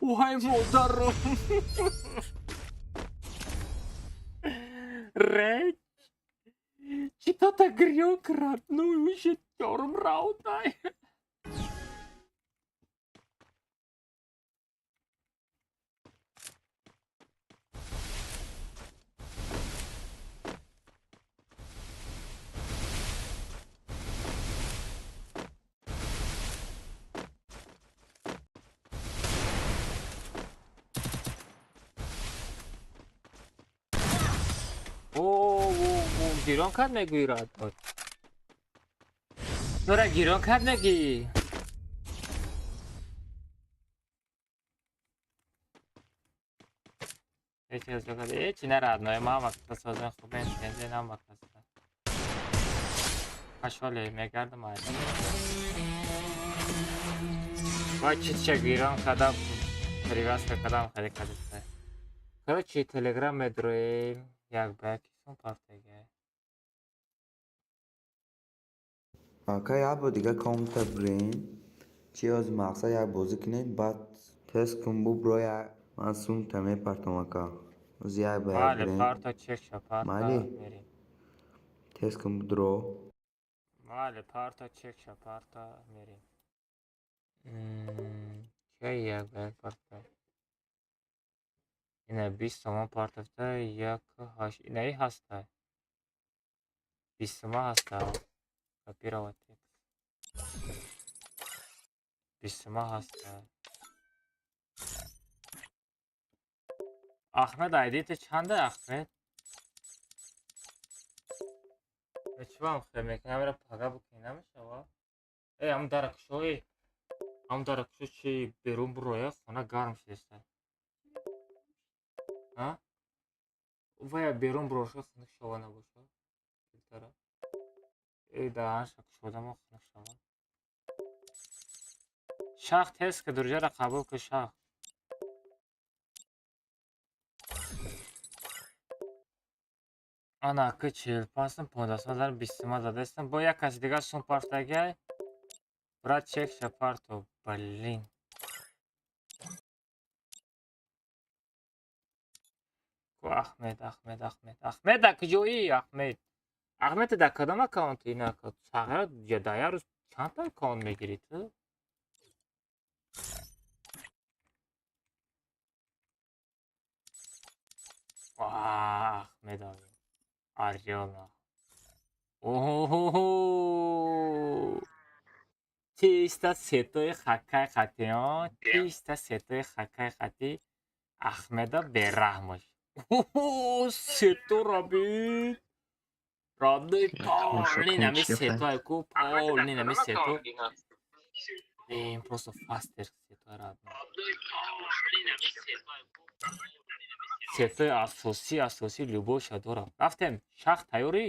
Вай, модаром! Реч! Читата грёк родной, шестером раутай. Гирон кард мегӯӣ, радбод? Нора гирон кард мегӣ? Ҳеҷ кас ҳеҷ на, родной, мама созан хубен тензе нама каса. Пашоле мегардам ай. Вай читча гирон кардам, привязка кардам, хеле кардиста. Короче, телеграм медроем, як ба як сум партега. Ака, як бор дига комната бирем. Чи ҳозир мақсад як бозӣ кунем, баъд тест кун бубро, ман сумта мепартом, ака. Ҳозир як ба як Бале, бирем. Парто чекша, парто Майли? мерем. Тест кун будро. Бале, парто чекша, парто мерем. Чай як ба як парто. Ина 20 сомон партофта, як ҳашт. Инаи ҳаста. 20 сома ҳаста. Копировать текст. 20 сома ҳаста. Ахмед, айди ту чанда, Ахмед? Чӣ бам хел мекунам, амира пага бикунӣ намешава? Эй, ҳамун дара кушо, эй. Ҳамун дара кушо, чи берун буроя, хона гарм шудеста. А? Вая берун буроша хунук шава набоша. Филтра. Эй, даҳанша кушодамо хунук шава. Шах тест ки дурҷара қабул ки шах. Ана ки 45 сум, 15 сум задан, 20 сума задаистам. Бо як каси дигар сум партагай. Брат, чекша парто. Блин. Ку Ахмед, Ахмед, Ахмед. Ахмед дар куҷоӣ, Ахмед? Ахмед дар кадом аккаунт ина сағира я дар як рӯз чанд та аккаунт мегирӣ ту? Ахмед Арёна. Оҳо! Чиста сетои хакай хатиён, чиста сетои хакай хати Ахмеда бераҳмош. Оҳо, сето рабид. Родной Тамошо полный кун нами чӣ сето айку, полный нами сето. Блин, просто фастер сетои родной. Сетои асосӣ, асосӣ любойша дорам. Рафтем, шах тайёрӣ?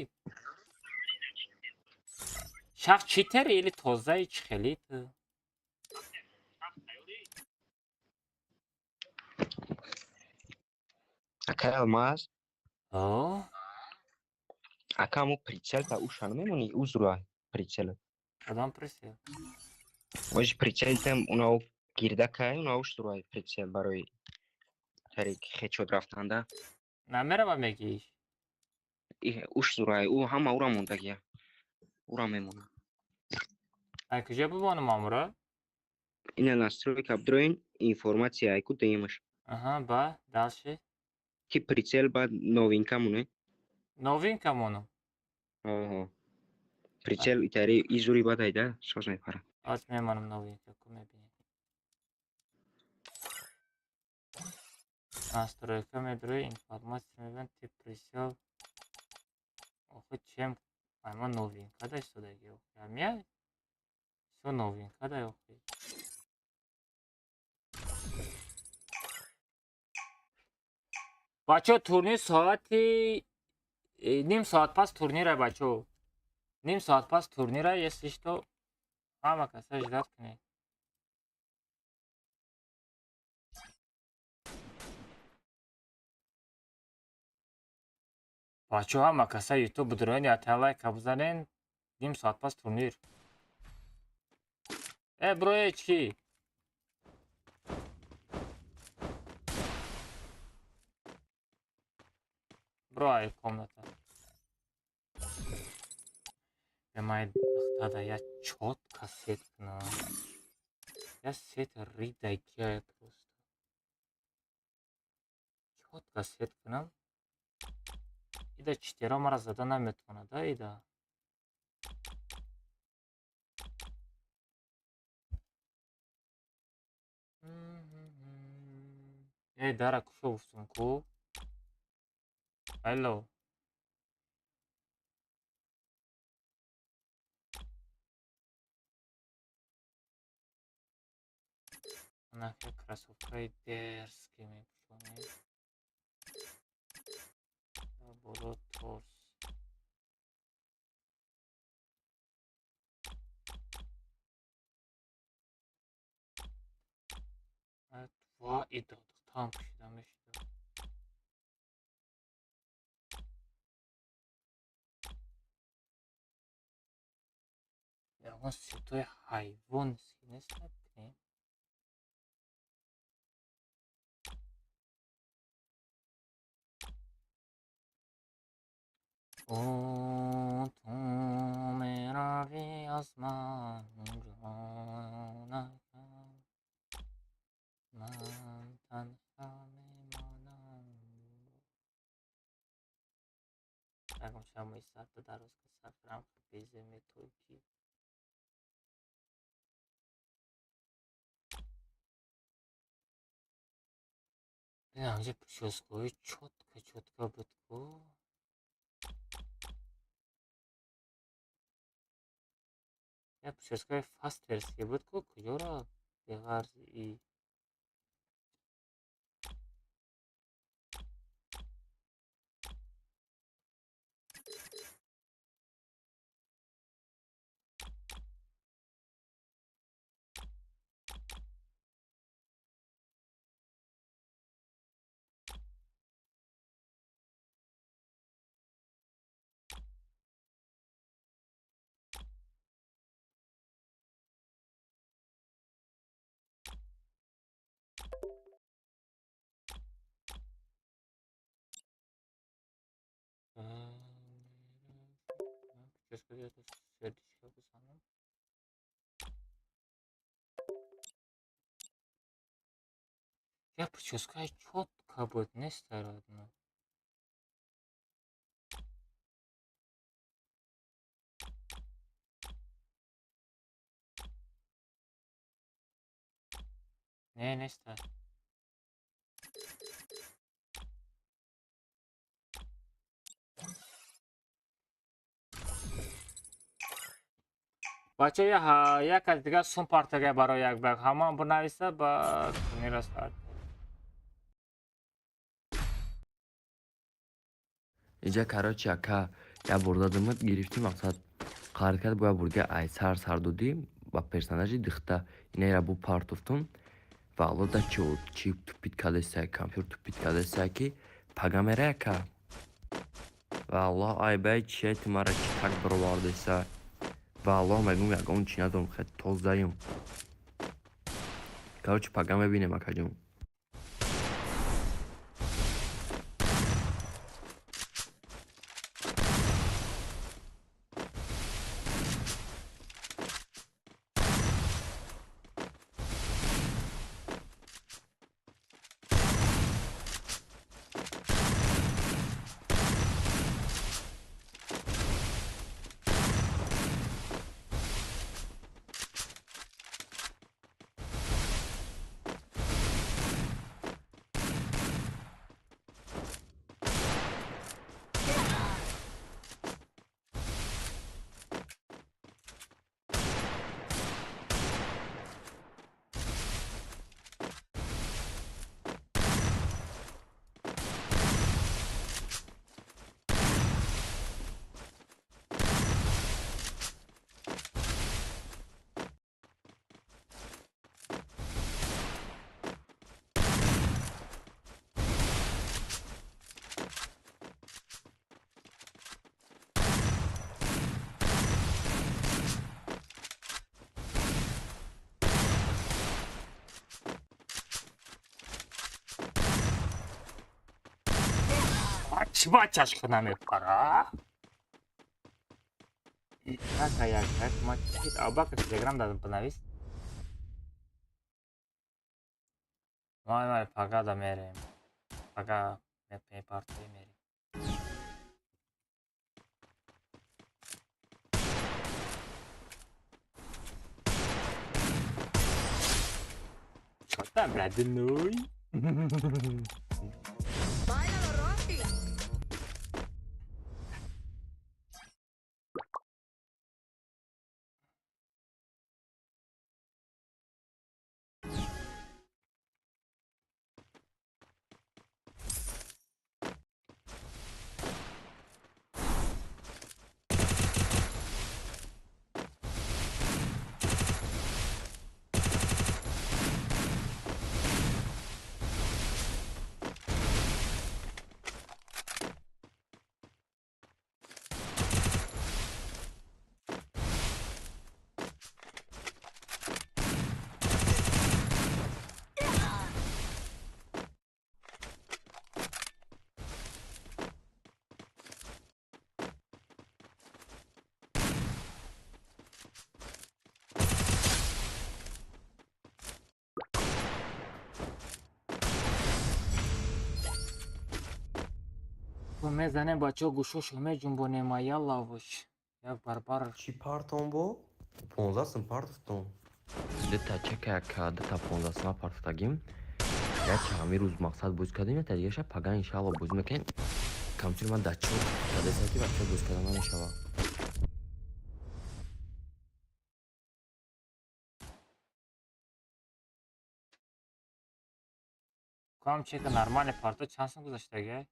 Шах читери или тозаи чӣ хелит? Ака Алмаз? О? Ака мо прицел та уша намемонӣ, узруа прицел. Кадом прицел? Ош прицел там унао гирда кай, унао ушруа прицел барои тари хечод рафтанда. Намерава мегиш? Ушзура, ӯ ҳама ура мондагия. Ура мемонад. Ай куҷо бимонам амура? Ина настройка бдроин, информация айку деимаш. Аҳа, ба, дальше. Ки прицел ба новинка моне? Новинка монам. Оҳо. Прицел итари изури бад айда, соз мепара. Аз мемонам новинка, ку мебинем. Настройка медрои, информация мебинем, тип прицел. Охи чем ама новинка да истодаги охи. Амия? Всё новинка да охи. Бачо турнир соати ним соат пас турнира бачо. Ним соат пас турнира, если что, ҳама каса ждать кунед. Бачо ҳама каса ютуб бидроен ята лайка бизанен, ним соат пас турнир. Э броe чӣ? Бро ай комната. Май духтада я чётко сет кунам. Я сет ридагия просто. Чётко сет кунам. Ида читеро мара зада наметавонад, да, ида? Эй, дара кушо гуфтум ку? Алло. Анака кроссовкаи дерзкий мепӯшонем. Боло торс. Ва ида духтаам пӯшида мешуда. Ягон сетои ҳайвон нест кунем. О, ту мерави аз ман ҷонакам, ман танҳо мемонам. Ягон шамои сарта дароз ка сар кунам, безе метои ки. Инҷа прическаҳои чётко чётко буд ку. Я прическаи фастерский буд ку, куҷо рафт? Беғарзи и. Сердечко бизанам. Я прическаи чётко буд, нест родной. Не, нест. Бачаҳо, як аз дигар сум партага барои як ба як. Ҳамаам бинависа ба турнира сар. Иҷа короче ака як бор дадимат гирифтӣ мақсад қарр кард бо як бор дига ай сар сар додӣ ба персонажи дихта инайра бу партофтум ва алло да чи чи тупить кардесай компютер тупить кардесай ки пага мерай ака ва аллоҳ ай бай чия ти мара чи так баровардеса ва аллоҳ мегӯм ягон чи надорам хе тозаюм короче пага мебинем акаҷон. Чӣ бачашка намепара? Ака як як ма чӣ Абубакр Телеграм дадам бинавис. Вай вай пага да мерем. Пага мепартои мерем. Чё там, родной? Мезанем бачаҳо гӯшошо меҷунбонем, а ялла вош. Як барбар. Чӣ партон бо? 15 сум партофтон. Дета чека ака дета 15 сума партофтагим. Як ҳамин рӯз мақсад боз кардем, я дигаша пага иншаалло боз мекунем. Компютер ман дар чор кардеса ки бачаҳо боз карда намешавад. Кам чека нормальный парто чанд сум гузаштагай?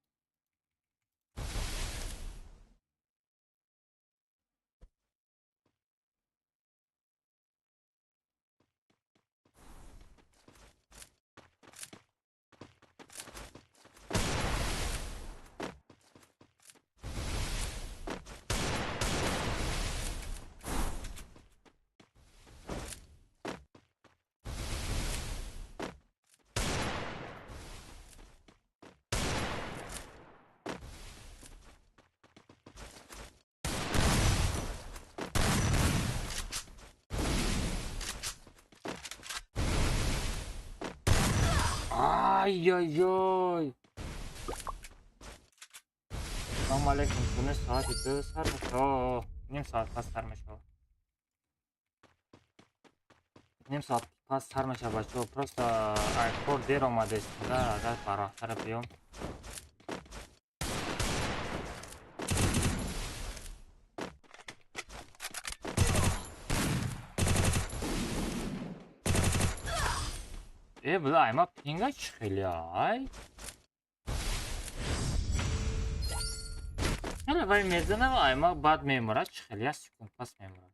Ай-яй-яй! Салом алейкум. Турнир соати 2 сар мешавад. Ним соат пас сар мешавад. Ним соат пас сар мешавад бачаҳо. Просто ай кор дер омадест. Да, агар барвақттара биём. Э, бля, айма пинга чӣ хеле ай? Хеле вай мезанам, айма баъд мемурад, чӣ хеле як секунд пас мемурад.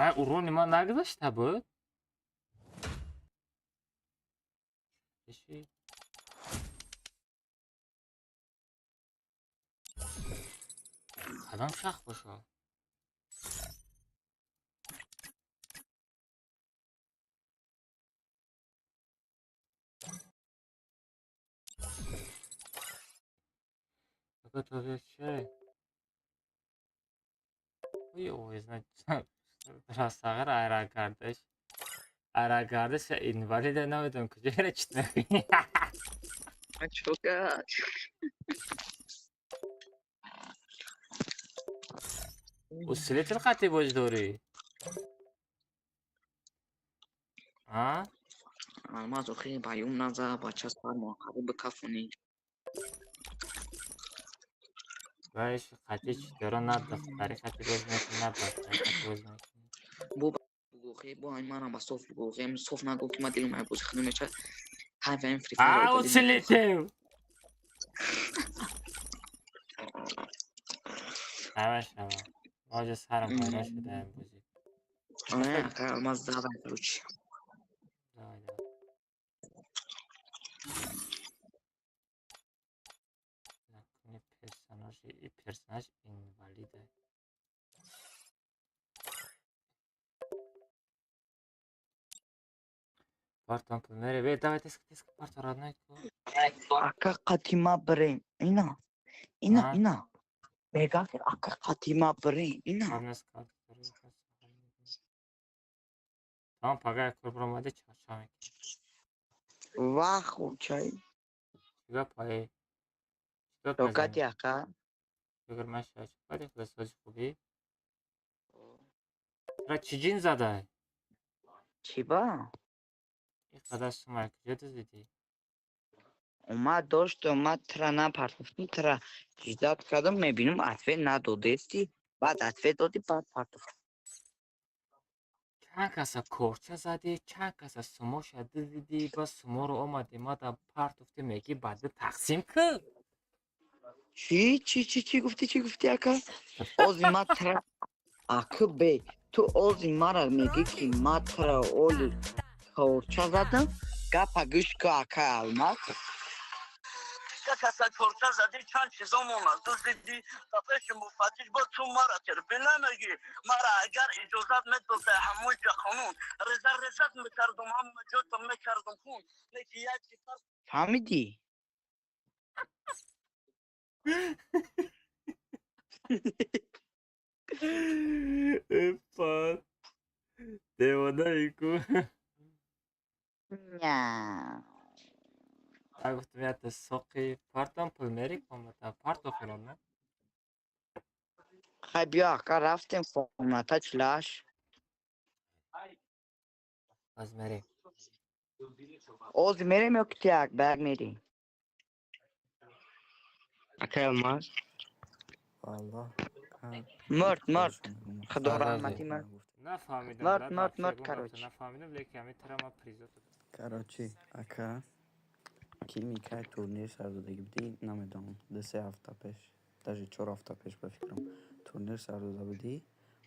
Ай, урони ман нагузашта буд? Чӣ? Кадом шах бошад? Чӣ? Ой, ой, значит, расағар айрагардаш. Айрагардаш инвалида намедонам куҷояро чит мекунӣ. Чока. Усилитель қати боз дорӣ? А? Алмаз охи баюм наза бача сар муаққабу бикафонӣ. Вайш қати читора на духтари қати боз мекунӣ, на бачаи қати боз мекунӣ. Бо бугӯхе, бо ай манам ба соф бугӯхе, соф нагӯ ки ма дилум ай бози худум меча. Ҳай ваем Free Fire. А, усилитель! Шава, шава. Оҷа сарам пайдо шуда ин бозӣ. Ай, ака Алмаз давай, короче. Давай, давай. Накуни персонажи и персонаж инвалида. Партон пул мере. Бе, давай теска, теска, парто родной ку. Ака қатима бирем. Ина. Ина, ина. Мега ака қатима бирем. Ина. Тамом, пага як кор биромади, чарча мекунӣ. Вах, чай. Чӣ гапае? Шокати ака. Шукр маша, чӣ кардӣ худо сози хубӣ? Тра чӣ ҷин задай? Чӣ ба? Ин қадар сумай куҷо дуздидӣ? Омад дошт, омад тра напартофтум, тра ждать кардам, мебинам ответ надодести, баъд ответ додӣ, баъд партофтум. Чанд каса корча задӣ, чанд каса сумоша дуздидӣ, ба суморо омадӣ мада партофтӣ, мегӣ баъд тақсим кун. Чӣ чӣ чӣ чӣ гуфтӣ, чӣ гуфтӣ ака? Ози ма тра ака бе, ту ози мара мегӣ ки ма тра оли корча задам, гапа гӯш ку ака Алмаз. Каса корча задӣ, чанд чизо монад дуздидӣ, ба пеши муфаттиш бо ту мара терпӣ намегӣ. Мара агар иҷозат медода ҳамон ҷа қонун, реза резат мекардум, ҳама ҷото мекардум хун. Леки як чи фарқ. Фаҳмидӣ? Эпа. Девонаи ку. Ня. А гуфтам якта соқи партам пул мери комната парто хелон на? Хай биё ака рафтем комната чилаш. Аз мерем. Ози мерем ё ки як ба як мерем? Ака Алмаз. Аллоҳ. Мурд, мурд. Худо раҳмати мурд. Нафаҳмидам. Мурд, мурд, мурд, короче. Нафаҳмидам, лекин ҳамин тара ман призо додам. Короче, ака ки микай турнир сар додагӣ будӣ, намедонам, 2-3 ҳафта пеш, даже 4 ҳафта пеш ба фикрам, турнир сар дода будӣ,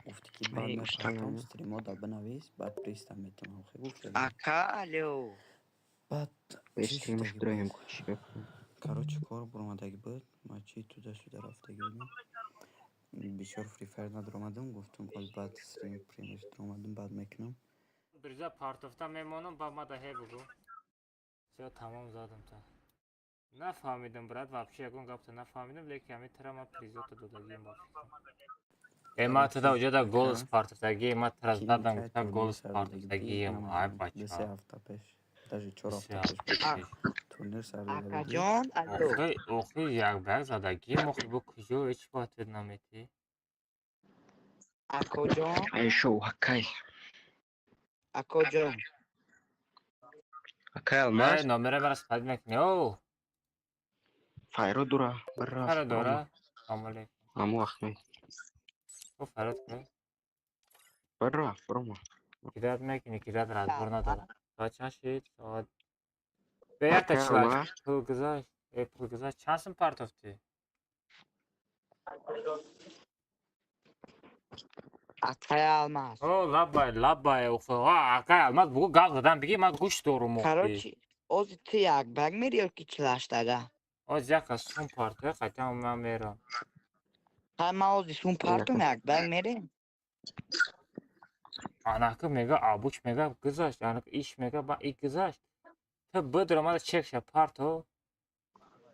гуфтӣ ки баъд мепартом, стримода бинавис, баъд приста метавонам. Хе гуфта. Ака, алё. Баъд короче, кор буромадагӣ буд, ма чи туда-сюда рафтагӣ будем. Бисёр Free Fire надаромадам, гуфтам оли баъд стрим примеш даромадам, баъд мекунам. Бирза партофта мемонам, ба мада ҳе бугу. Всё, тамом задам та. Нафаҳмидам, брат, вообще ягон гапта нафаҳмидам, лекин ҳамин тара ман призото додагием ба фикрам. Э, ма туда уҷода голос партофтагием, ма тара задам, гуфта голос партофтагием, ай Ду бача. се ҳафта пеш, Даже чор ҳафта пеш ба фикрам. Турнир сар дода будӣ. Акаҷон, алло. Охи, охи, як ба як задагием, охи, бо куҷо ҳеч ба ответ наметӣ? Акоҷон, Ай шоу, акай. акоҷон. Акай Алмаз. Э, номера мара спад мекунӣ, о? Файро дура, бира. Фаро дора? Салом алейкум. Аму Ахмед. О, фарод кунӣ? Бира, фурума. Кидат мекунӣ, кидат разбор надора. Соат чанд шид? Соат бе якта Акай чилаш. Алмаз. Пул гузашт. Э, пул гузашт. Чанд сум партофтӣ? Акай Алмаз. О, лабай, лабай, охи. А, акай Алмаз, бугу гап задан бигӣ, ман гӯш дорум, охи. Короче, ози ту як баг мери ё ки чилаштага? Оз як кас сум партоя, қайтам ман мерам. Ҳа, ман ози сум партом як баг мерем. Анаки мега, абуч мега, гузашт. Анаки иш мега, ба и гузашт. Ту бидро мада чекша парто.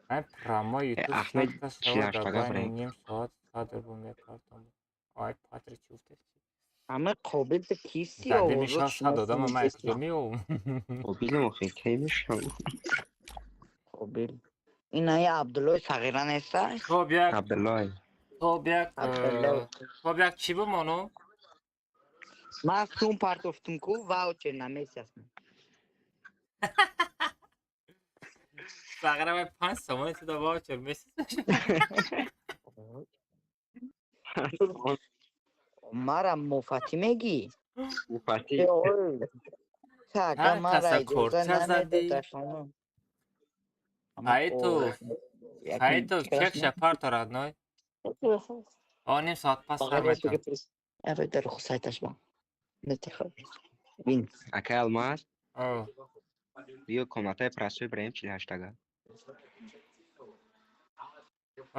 Ай прямой Э, ютуб Ахмед садка шава дар чилаштага байни брем. ним соат садр бу мепартом. Ай Патрик чӣ гуфтест? Ама қобил ту кисти Даде овозот мешава сад одама шиносӣ ман нестам. куҷо меёвам? Қобилам охи, кай мешавам? Қобил. Инаи Абдуллои сағира неста? Хоб як, Абдуллой. хоб як, Абдулло. хоб як чӣ бимону? Ман сум партофтум ку ваучер намесясм. Сағира вай 5 сомони ту да ваучер месиз. Мара муфатӣ мегӣ? Муфатӣ. Э, ой. Та, ака Ҳар мара каса иҷоза корча задӣ. намедодашону. Хаитов, Хаитов, чекша парто родной. О, ним соат пас сар метам. Акай Алмаз. О, Биё комнатаи прасои бираем чилҳаштага.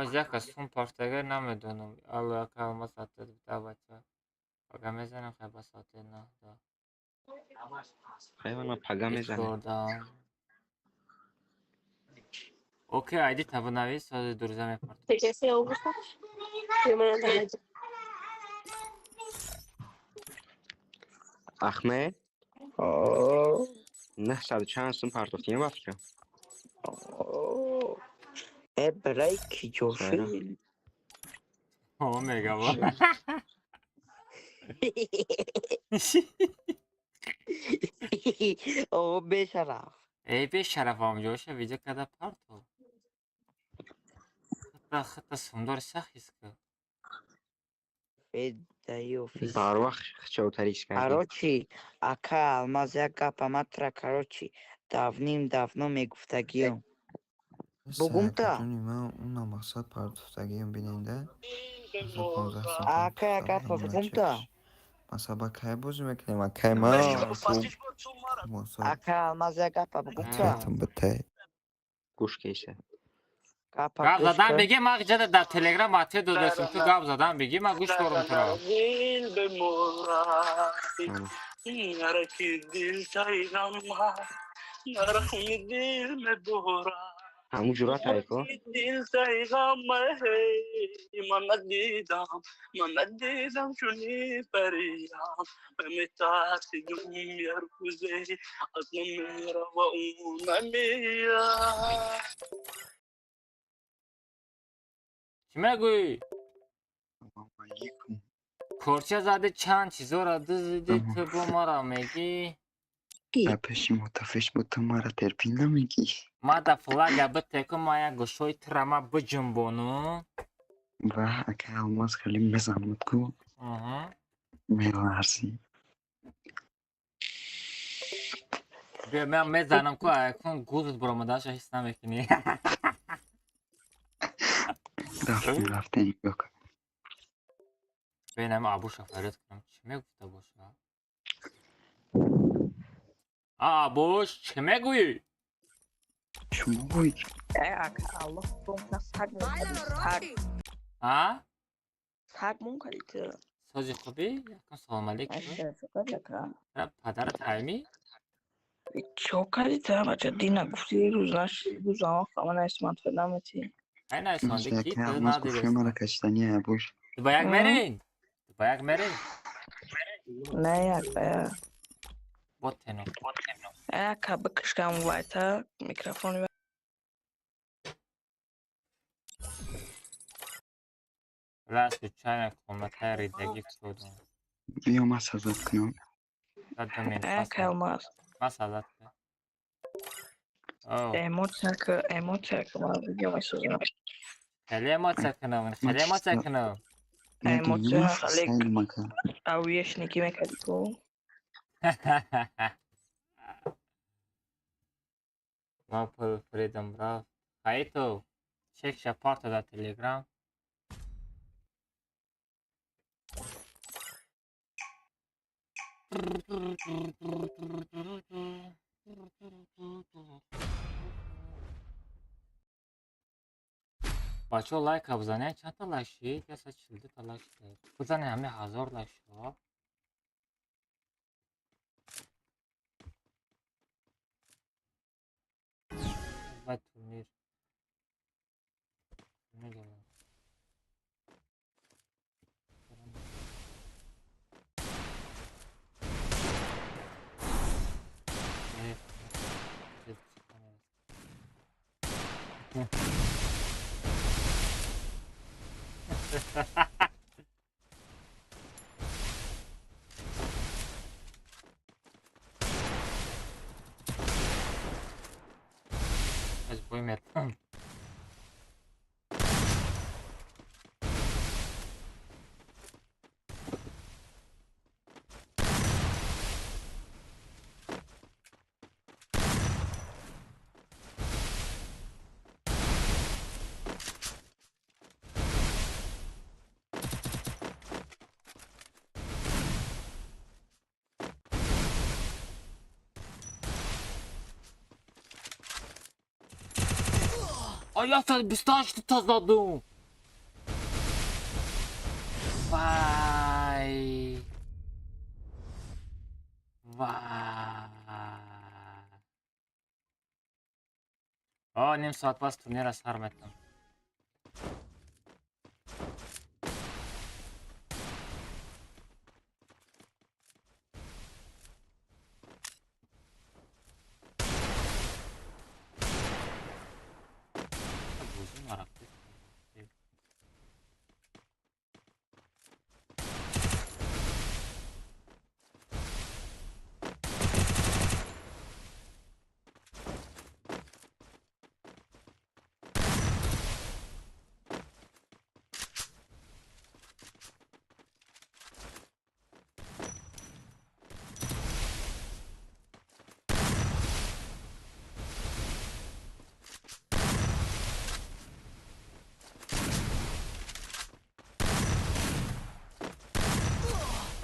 Оз як кас сум партага намедонам. Алло, ака Алмаз атад да бача. Пага мезанам хай ба соати 9 да. Хайва ман пага мезанем. Дискордам. Окей, айди табунавис, соати дурза мепартам. Ахмед, 900 чанд сум партофтем ба фикрам. Э, брай ки Хайра. ҷофи. О, мега ва. О, бешараф. Эй, бешараф амҷоша видео када парто. Хата хата сумдор сах ҳис кар. Федаёфи. Барвақт чавтариш кардем. Короче, ака Алмаз як гапа матра, короче, давним давно мегуфтагиём. Бугумта. Акаҷони ман уна мақсад партофтагиам биненда. Мақсад 15 сум Ака як партофтам гапа ина бугумта. чекш. Масалан ба кай бозӣ мекунем? Акай ман мақсад Ака Алмаз як гапа бугумта. ответам битай. Гӯш кеса. Гапа Гап гӯш задан кун. бигӣ, ман ҷада дар Телеграм ответ додастам. Ту гап задан бигӣ, ман гӯш дорум туро. Ҳамун ҷуръат айко. Чӣ мегӯӣ? Корча зади чанд чизора дузиди, ту бо мара мегӣ? Дар пеши мутафиш буд ту мара терпӣ намегӣ. Ма да флага битеку, ма як гӯшои тира ма биҷунбону. Ва акай Алмаз хеле мезанад ку Аҳа. меларзӣ. Биё, ман мезанам ку, акун гузат баромадаша ҳис намекунӣ. Рафтем, рафтем нигоҳ кун. Бинам Абуша фарёд кунам, чӣ мегуфта боша? А, Абуш, чӣ мегӯӣ? Шумо гӯед. Э, ака Аллоҳ бомна саг мон кади, саг. А? Саг мон кади ту. Сози хубӣ? Якум салом алейкум. Аша, фақат ака. Падарат ҳайми? Чо кади ту, бача дина гуфти рӯз наши, рӯз ама хама наисман ту намети. Ай наисманди ки Акай ту Алмаз гӯшаи надидест. мара кашидани Абуш. Ту ба як мерин? Ту ба як мерин? Не, як ба як. Ботено. Ака бикушкам вайта микрофон. Бля, случайно комнатаи ридагӣ кушодам. Биё, ман сазад кунам. Ака Алмаз. Ман сазад кунам. Эмоция ка, эмоция ка, ман видео месозам. Хеле эмоция кунам, хеле эмоция кунам. Эмоция хеле авиешники мекардӣ ку. Ман пул фиридам рафт. Хаито, чекша парта дар Телеграм. Бачаҳо, лайка бизанед. Чандта лайк шид? 142 та лайк шид. Бизанед, ҳамин 1000 лайк шуд. Баъд турнир. Турнир дорам. Аз бой метам. А 128 та задум. Вай. Вай. О, ним соат пас турнира сар метам.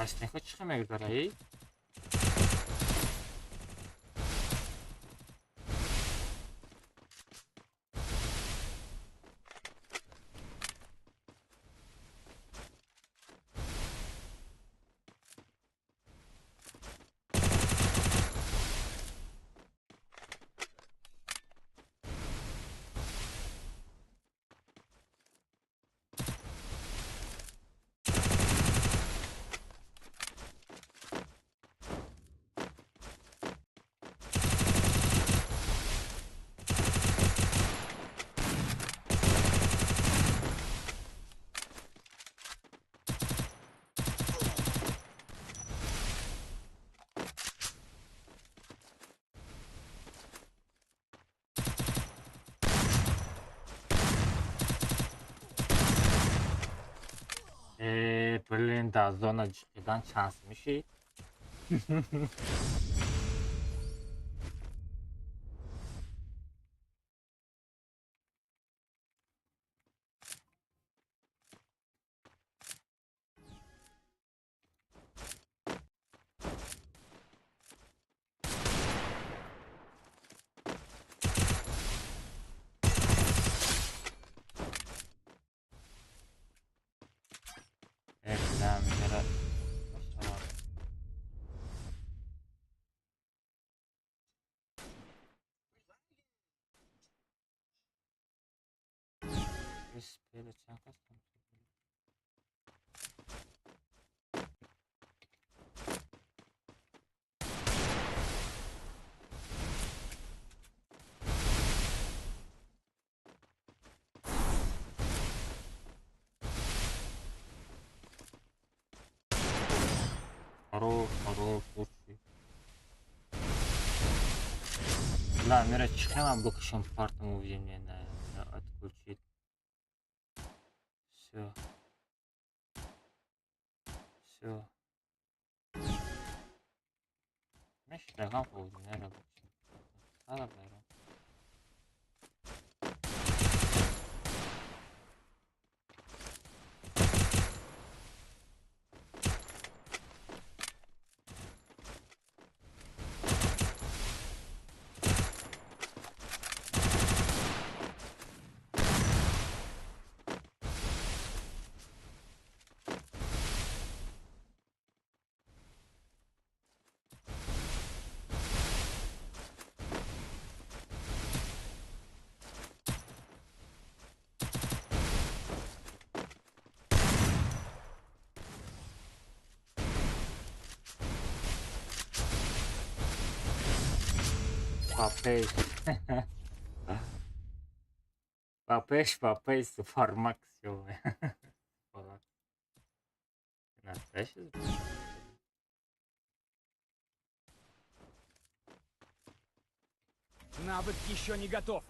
Астенхо чӣ хел мегузара, и? Блин, дар зона ҷиқидан чанс мешид. Хорош, хорош, лучший. Бля, мира чихема букшем партом увидим, на отключить. Все. Все. Меш дагам увидим, букшем. Сада байрам. Папеш. Папеш, папеш, Супермакс, ё. Настоящий? Навык еще не готов.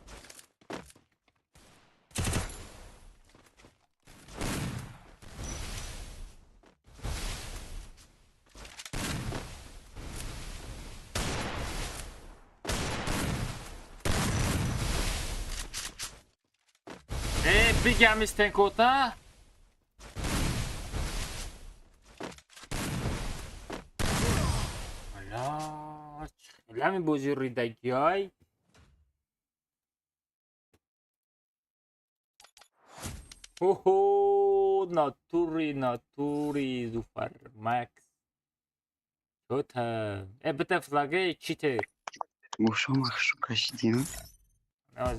Бигам истенкота. Бля, хелами бози ридагиай. Охо, натури, натури, Супермакс. Чота. Бите флаге чите. Гӯшам ахшу кашидӣ, а? Оз,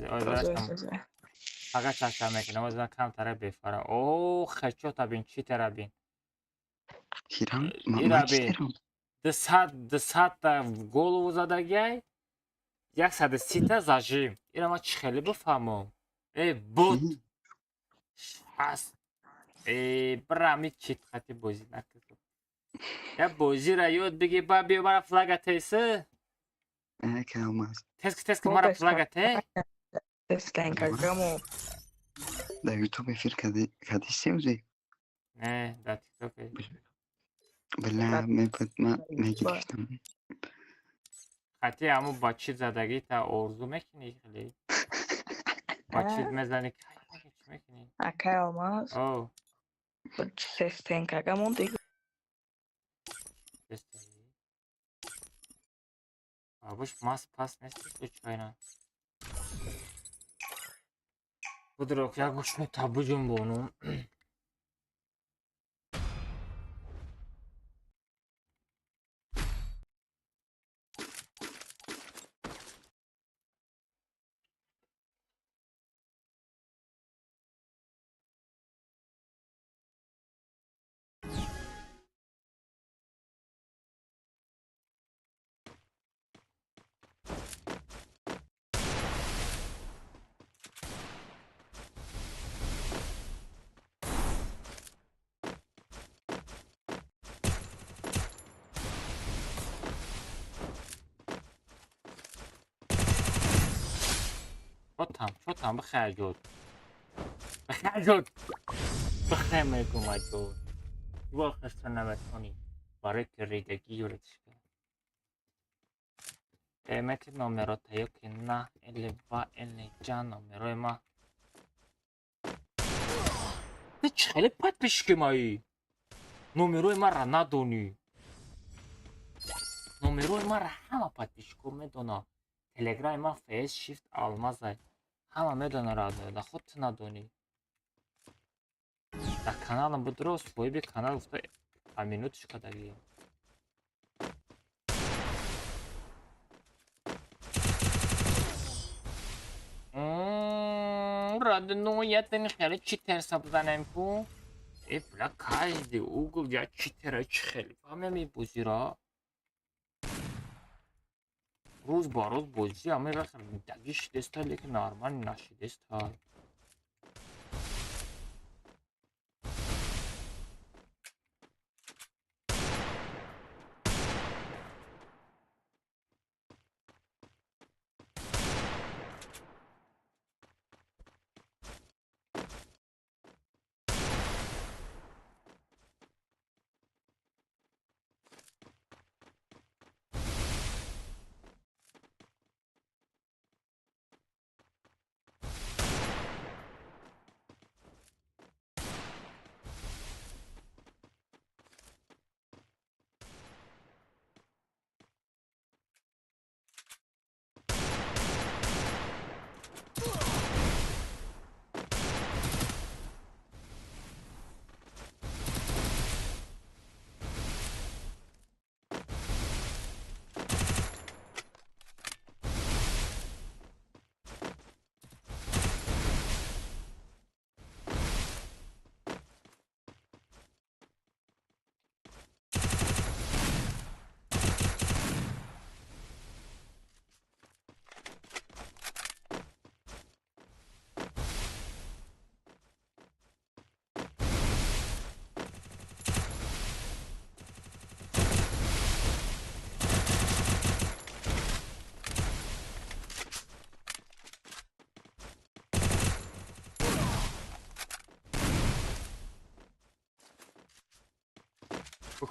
фақат чашма мекунам, оз ман камтара бефара. О, хечота бин, читера бин. Кирам, ира бин. 200 та голову задагиай, 130 та зажим. Ира ман чӣ хеле бифаҳмам? Э, бот. 60. Э, бира ми чит хати бозӣ накардам. Я бозиро ёд бигир, ба биё мара флага тесы. Э, калмаз. Теск, теск, мара флага те. Тестенкагамо. Дар Ютуб эфир кардисти ӯзи? Не, дар Тикток. Бля, мебуд, ман мегирифтам. Хати ҳамун ба чит задагӣ та орзу мекунӣ хеле? Ба чит мезанӣ, чӣ мекунӣ? Акай Алмаз. О. Тестенкагамо диг. Бабуш мас пас нести случайно? Будрок, я гӯшно табуҷум бонум. Чотам, чотам, бихар ҷуд. Бихар ҷуд. Бихар мегум ҷуд. Вохашто наметонӣ. Барои ки ридагӣ юритишка. Мети номерота ё ки на или ва или ҷа номерои ма. Ту чӣ хеле подписчики маи? Номерои маро надонӣ. Номерои маро ҳама подписчико медонад. Телеграми ман фс shift алмазай. Ҳама медонад, да худ ту надонӣ. Дар каналам будро соҳиби канал гуфта аминутиш кардагиям. Родной, я хеле читерса бизанем ку. Э, бля, каждый угол я читера чӣ хеле фаҳмем ин бозиро. Рӯз ба рӯз бозӣ ҳамин дагӣ шидеста, лекин нормально нашидеста.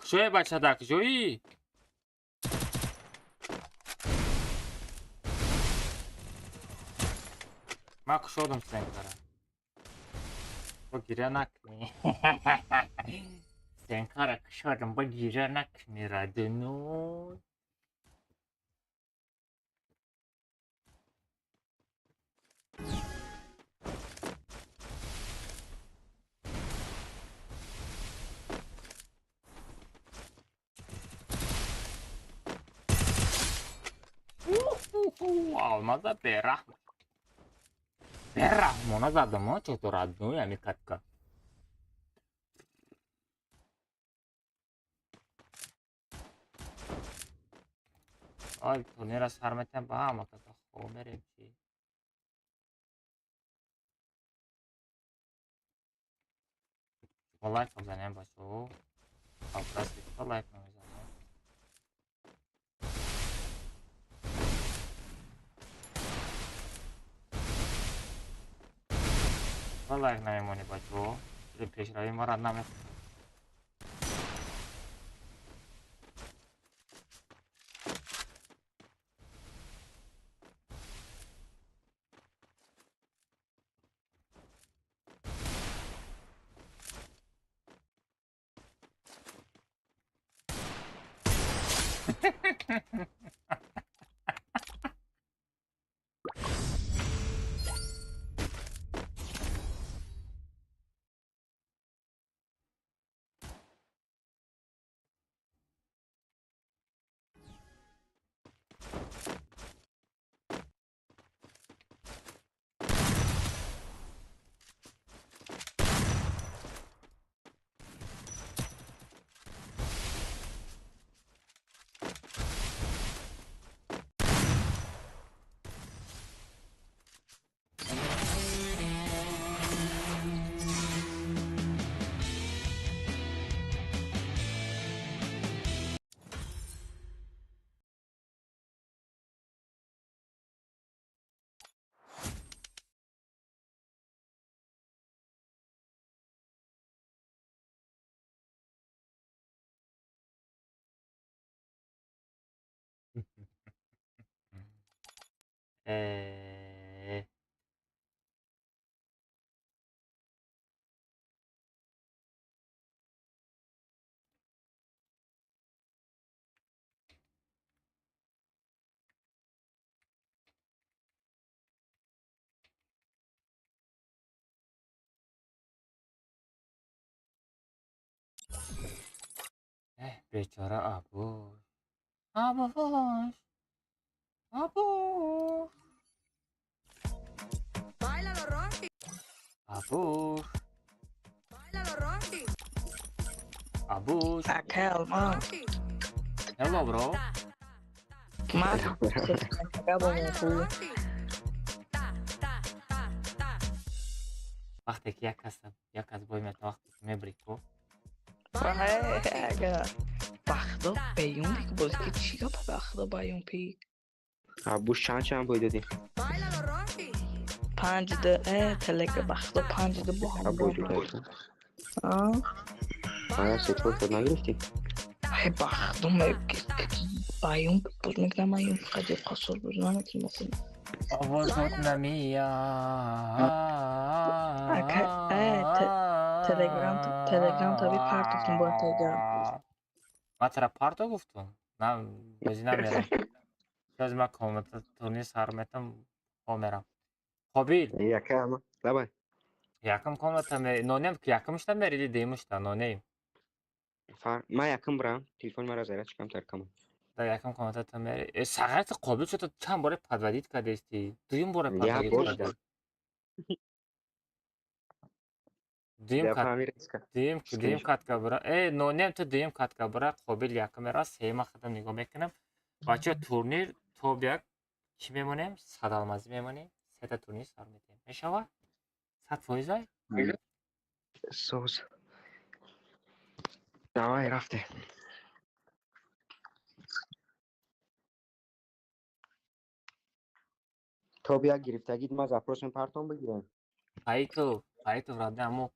Куҷое бачада, куҷоӣ? Ман кушодам стенкара. Бо гиря накунӣ. Стенкара кушодам, бо гиря накунӣ, родной. Алмаза бераҳм. Бераҳмона задам, чото родной, ами катка. Ай, турнира сар метем ба ҳама каса хоб мерем чи. Лайк бизанем бачаҳо. Образ лайк намезанем. Лайк намемонӣ бачаҳо. Пешравӣ мара намехоҳад. Бечора Абуш. Абуш. Абуш. Абуш. Абуш. Hello, bro. Вақте ки як кас бой метавон, вақте ки мебри ку. Бахдо беюн пик боз ки чӣ гапа бахдо баён пик? Абуш чанд бой додӣ? 5-2 телега бахдо 5-2 бо ҳам. А? Се-чор шот нагирифтӣ? Ай бахдо баён пик боз мекунам, аюн қади қасор боз намекунам. Овозот намеяд. Телеграм таби партофтум бояд телеграм. Ман чара парто гуфтум? На, бозӣ намерам. Шоз ман комната турнир сар метам, хо мерам. Қобил. Якам, давай. Якам комната мери. Нонем якамшта мери или дуюмшта? Нонем. Ман якам бурам, телефони маро зарядчик камтар камам. Да якам комната та мери. Сағайти Қобил чото чанд боре подводить кардести? Дуюм боре подводить кардести. Дуюм катка бура. Нонем ту дуюм катка бура, Қобил якам мера, сеюма худам нигоҳ мекунам. Бачаҳо турнир то як чӣ мемонем? Садалмазӣ мемонем. Сета турнир сар метем. Мешава? 100% ай? Соз. Давай, рафте. То бия гирифтагид ма запрос мепартом бигирем. Айту, родне, аммо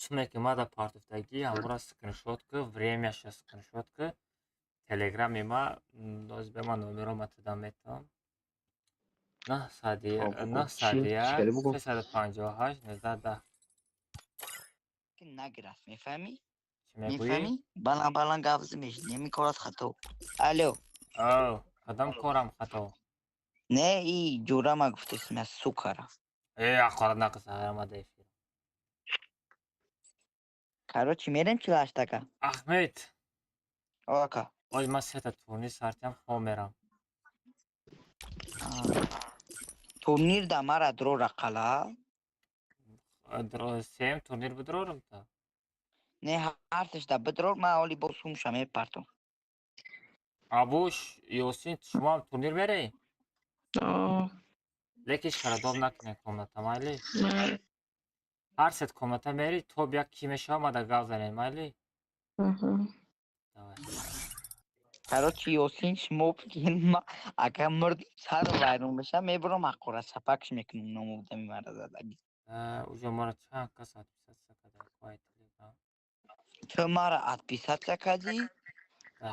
Суме ки ма да партофтагӣ, ҳамура скриншот ки, времяша скриншот ки, телеграми ма ноз бе ма номеро ма туда метавам. 901 358 19 10. Нагирад, мефаҳмӣ? Мефаҳмӣ? Баланд баланд гап мешнӣ, ҳамин корат хато. Алло. Ав, кадом корам хато? Не, и ҷура ма гуфтесим, аз сукара. Э, ҳақорат накун, саҳарамада эфир. Короче, мерем 48 ака. Аҳмед. О, ака. Оз ман сета турнир сартиам, хоб мерам. Турнир да мара дрора қала? Сеюм турнир бидрорам та? Не, ҳарташ да бидрор, ман оли бо сумша мепартом. Абуш, Ёсин, шумоам турнир мерӣ? Лекин шарадоб накунед комната, майли? Ҳар сет комната мери, топ як ки мешава, ма да гап занем, майли? Давай. Короче, Ёсин, шумо бигин, ма агар мурдим сару вайрон беша, мебурам ҳаққора чапакш мекунам номудами мара задагӣ. Уҷо мара чанд кас отписаться карда квай телеграм. Ту мара отписаться кардӣ?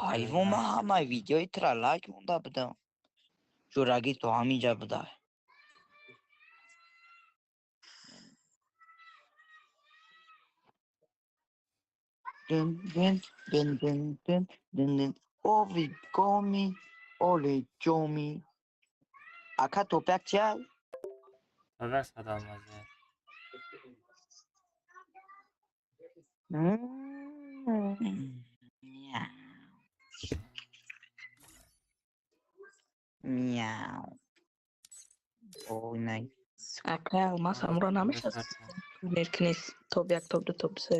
Ҳайвон, ман ҳамаи видеои тура лайк монда будам. Ҷурагӣ то ҳамин ҷа буда. Дун дун дун дун дун дун дун. Ови гоми, оле ҷоми. Ака, топяк чи ай? Топяк садалмазе. Мяу. Ой, най. Ака, Алмаз ҳамуро намешинасад? Турнир кунис, топ як, топ ду, топ се.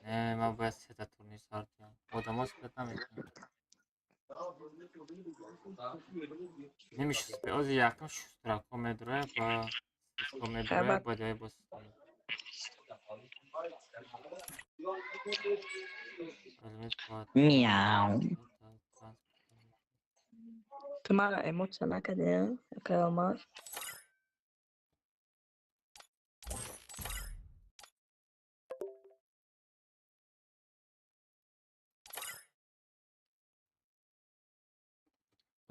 Не, ман бояд сета турнир сар кунам. Одамо спет наметавонанд. Немишуспе. Ози якум шустрако медроя ба сиско медроя ба ҷои бо Мяу. Ту мара эмоция накардӣ, акай Алмаз?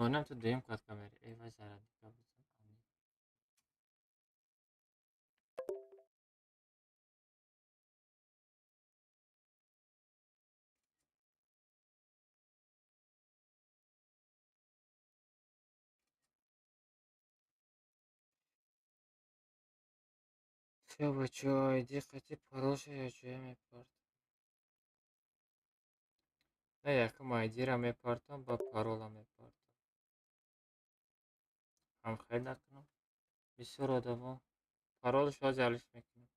Донам ту дуюм катка мери. Эй вай зарадика бизан. Всё, бачаҳо, айди қати паролша якҷоя мепартам. На, якум айдира мепартам, ба парола мепартам. Ҳамхел накунам. Бисёр одамо паролшо ҳозир алиш мекунам.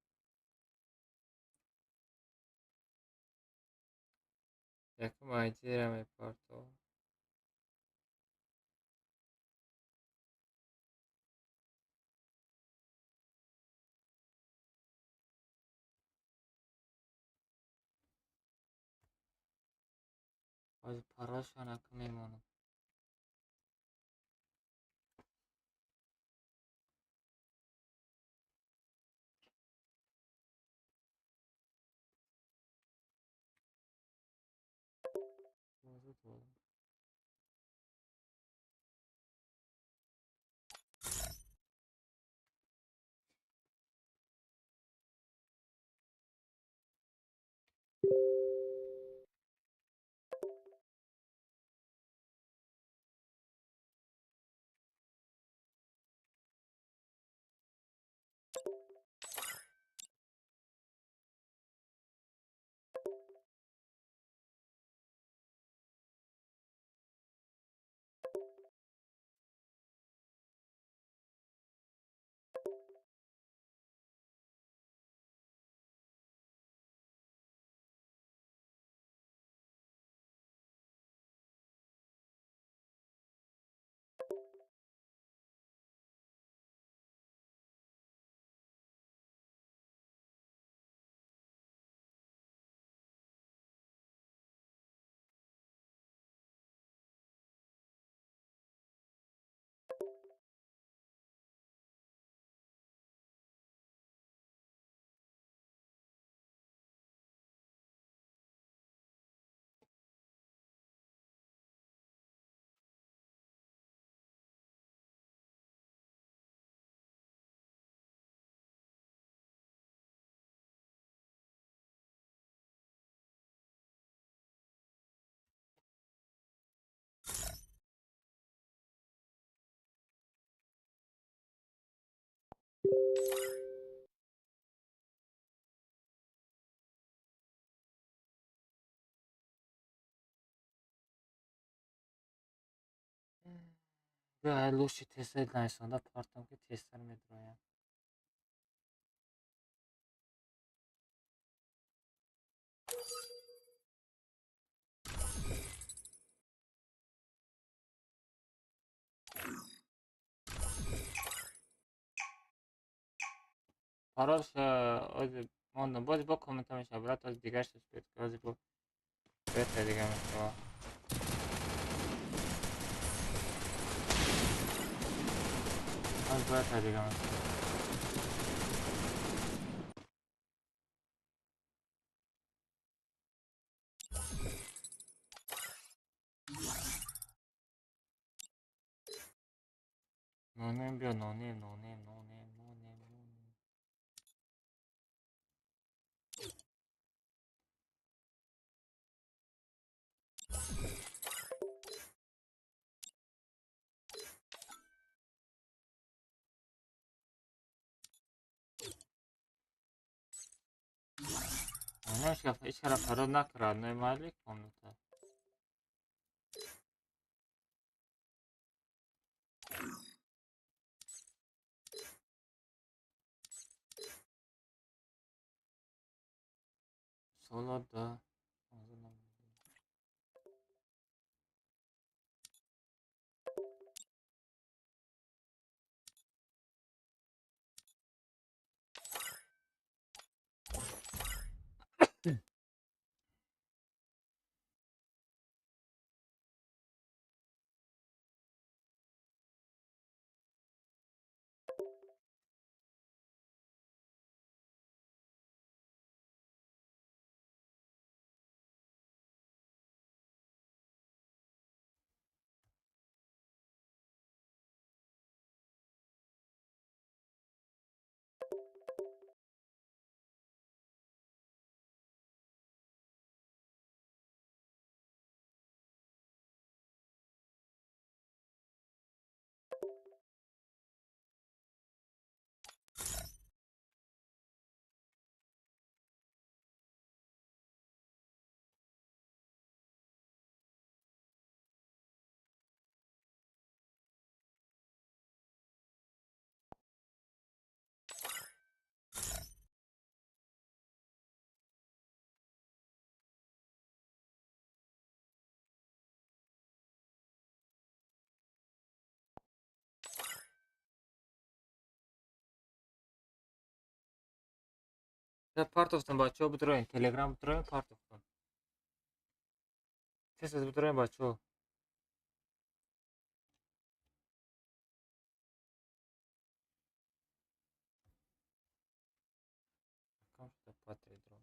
Якум айдира мепартам. Ҳозир паролшо накун мемонам. Биё лучше тезтар нависонда партам, ки тезтар медроям. Паролш ози мондам. Бози бо коммента мешава, брат, ози дигар суспект, ози бо бета дига мешава. Ози бета дига мешава. Нонем биё, нонем, нонем, нонем, нонем, нонем. Ҳеҷ кара фарод накард, немали комната. Соло да. Партофтам, бачаҳо, бидроен, телеграм бидроен, партофтам. Тез тез бидроен, бачаҳо. Кам шуда патри дрон.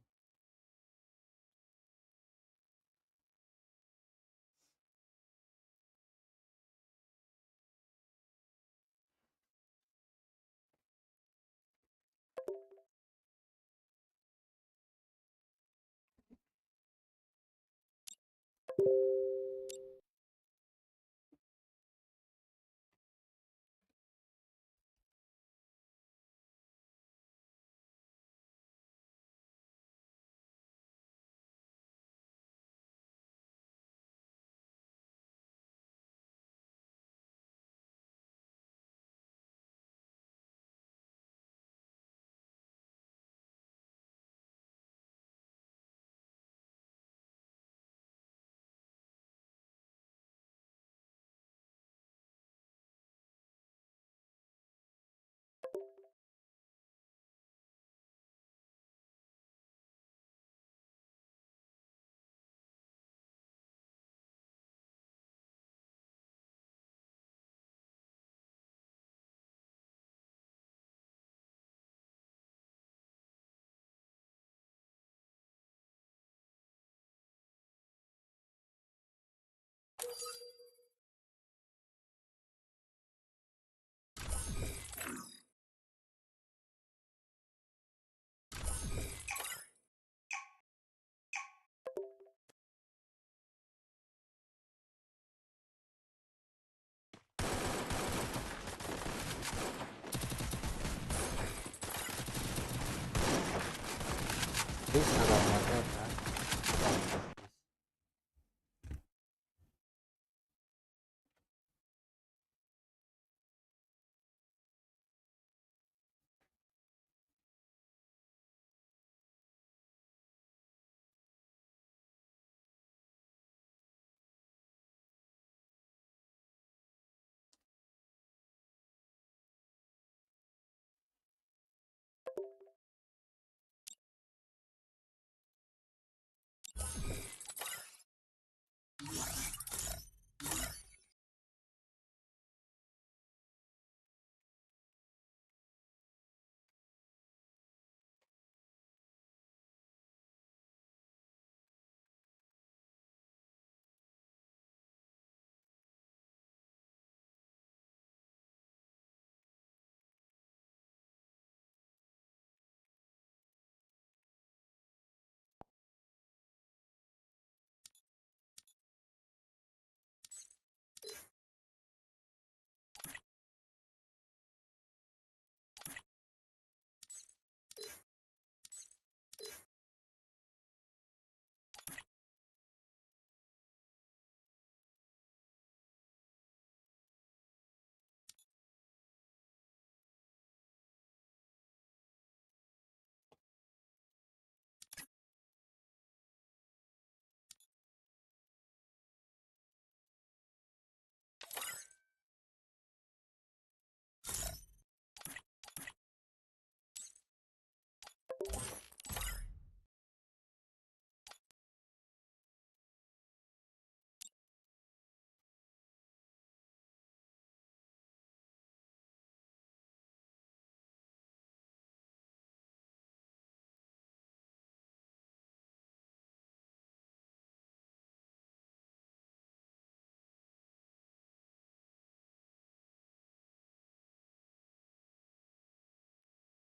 Быстро омада.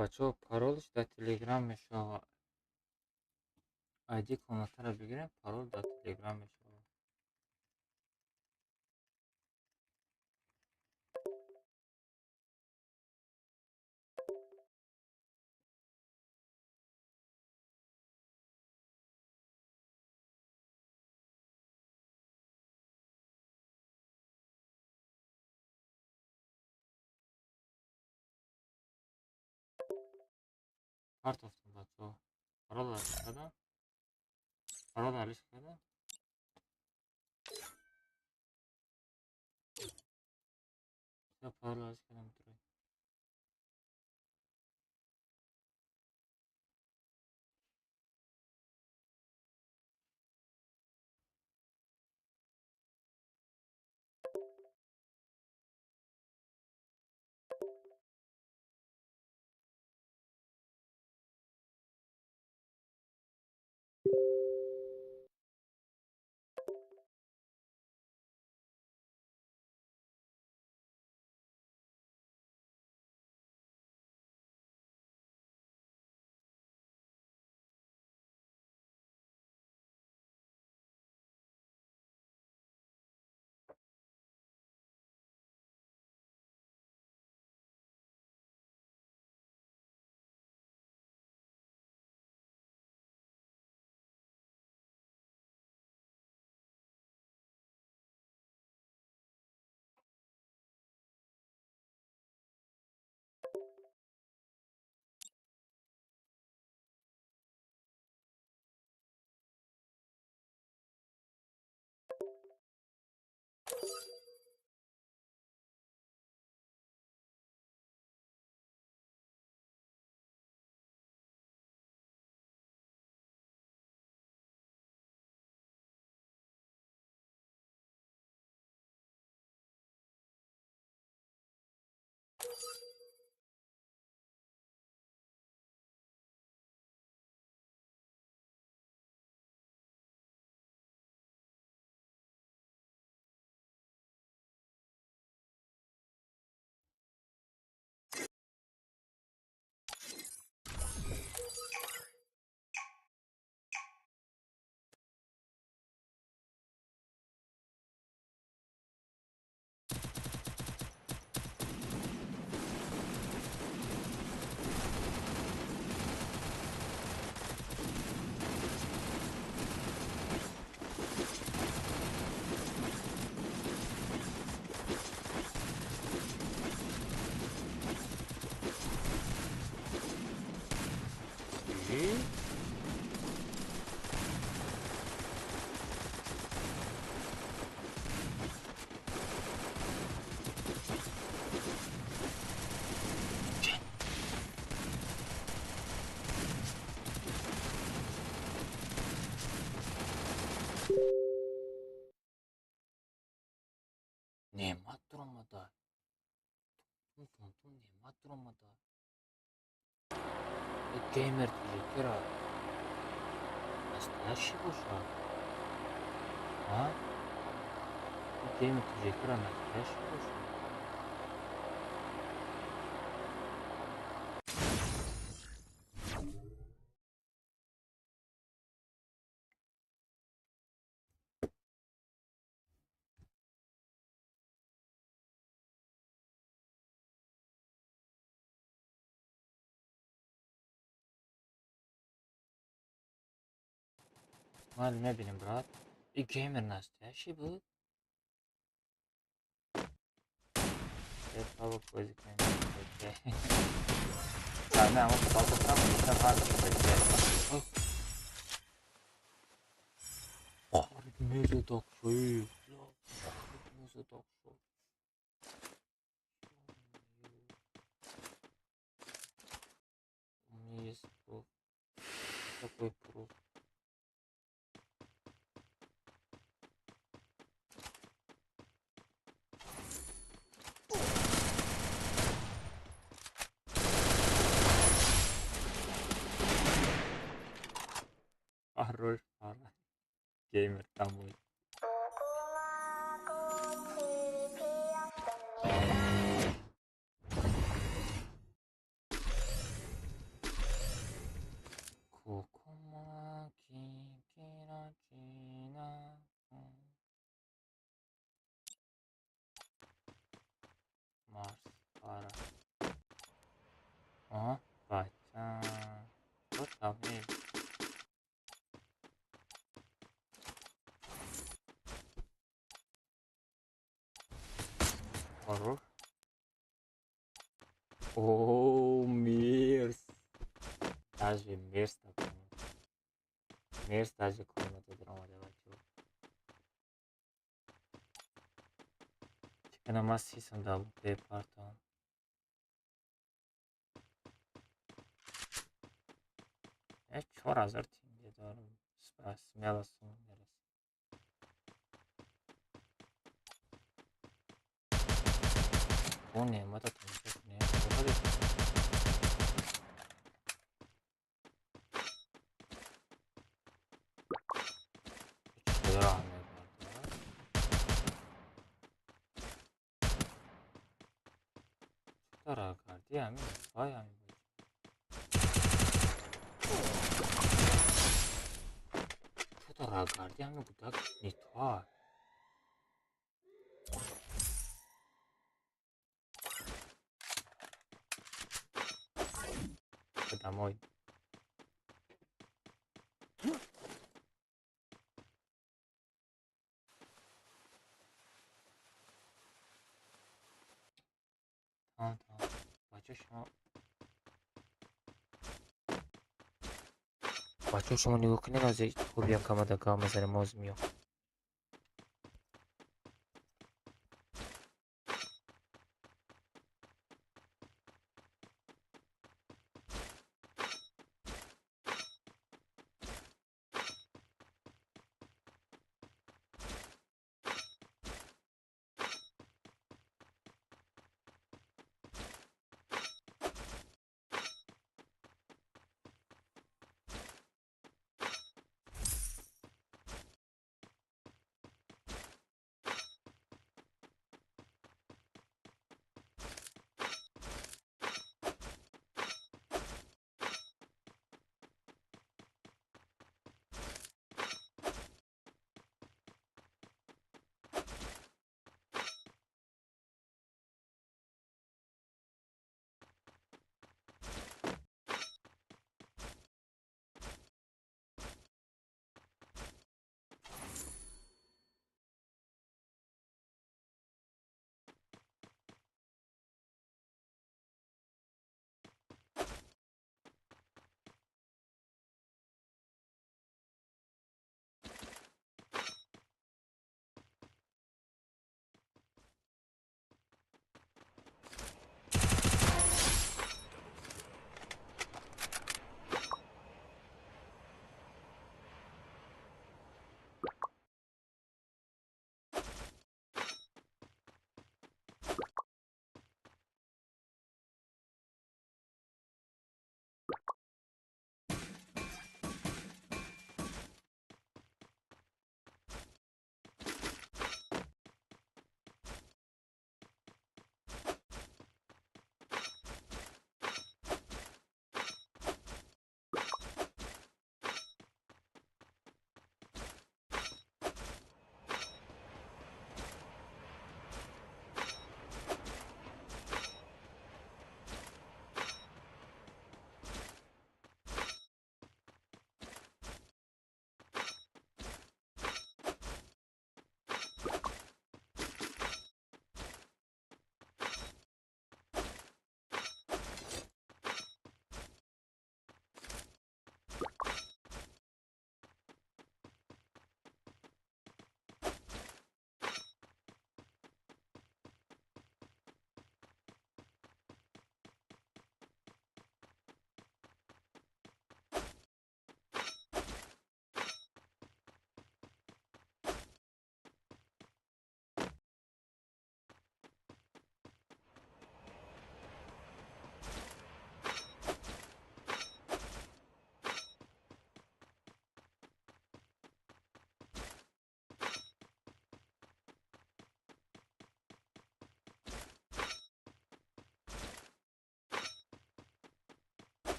Бачаҳо, паролш дар Телеграм мешавад. Айди комнатаро бигирем, парол дар Телеграм мешавад. Партофтам, бачаҳо. Парол алиш кардам. Парол алиш кардам. Парол алиш кардам. Чӣ? Неъмат дуромада. Тун неъмат дуромада. Геймер тиҷекера настоящий боша? А? Геймер тиҷекера настоящий боша? Ман мебинем, брат. И геймер настоящий буд? У меня есть пруф. Какой пруф? Хорош, пара. Геймер домой. Марс, пара. О, бача. Вот там и. Хорош. О, мерз. Даже мерз такой. Мерз даже комната драма давай. Чекана масси сандал пепартон. Я 4000 тенге дорам. Смело сум мерз. Он неъмата тамошо кунем. Домой. Там, бачо шумо нигоҳ кунед, аз хубиям камада гав мезанем, оз миём.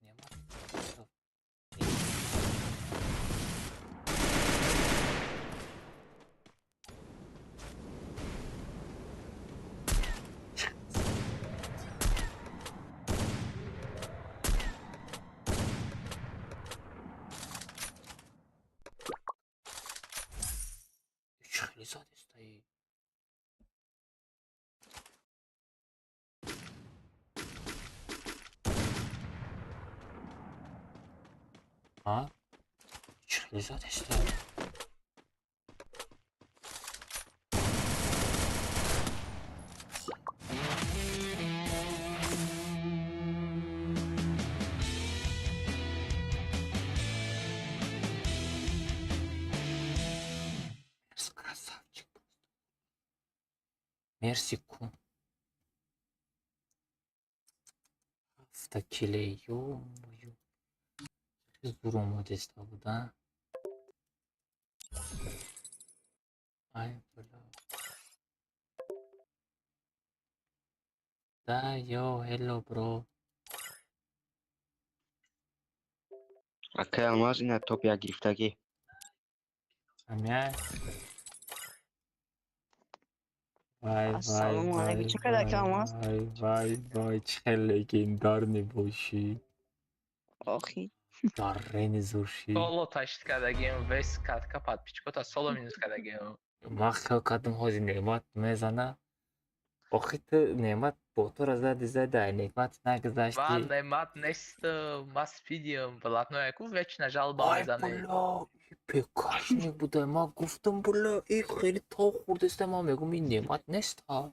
Неъмат. Чӣ хеле задистаи? А? Чӣ хеле задистаи? Красавчик просто. Мерси кун. Ҳафта киле, ё-моё. Зур омадеста буда. Ай, бля. Да, йо, hello, bro. Акай Алмаз, ина топ як гирифтагӣ. Амя? Вай, вай, Ассалому вай, алайкум. Чӣ қадар вай, кам аст? вай, вай, вай, чӣ хел легендарный бошӣ. Охи. Даррени зуршӣ. Соло ташид кардагием, вес катка подписчикота соло минус кардагием. Ман хел кардам, ҳозир Неъмат мезана. Охи ту Неъмат бо тура зади зади, ай Неъмат нагузашти. Ман Неъмат нестам, ман спидиам, блатной яку вечно жалоба Ай, мезанӣ. бля, пекашник буда. Ман гуфтам, бля, и хеле тов хӯрдаста, ман мегӯм ин Неъмат нест, ҳа.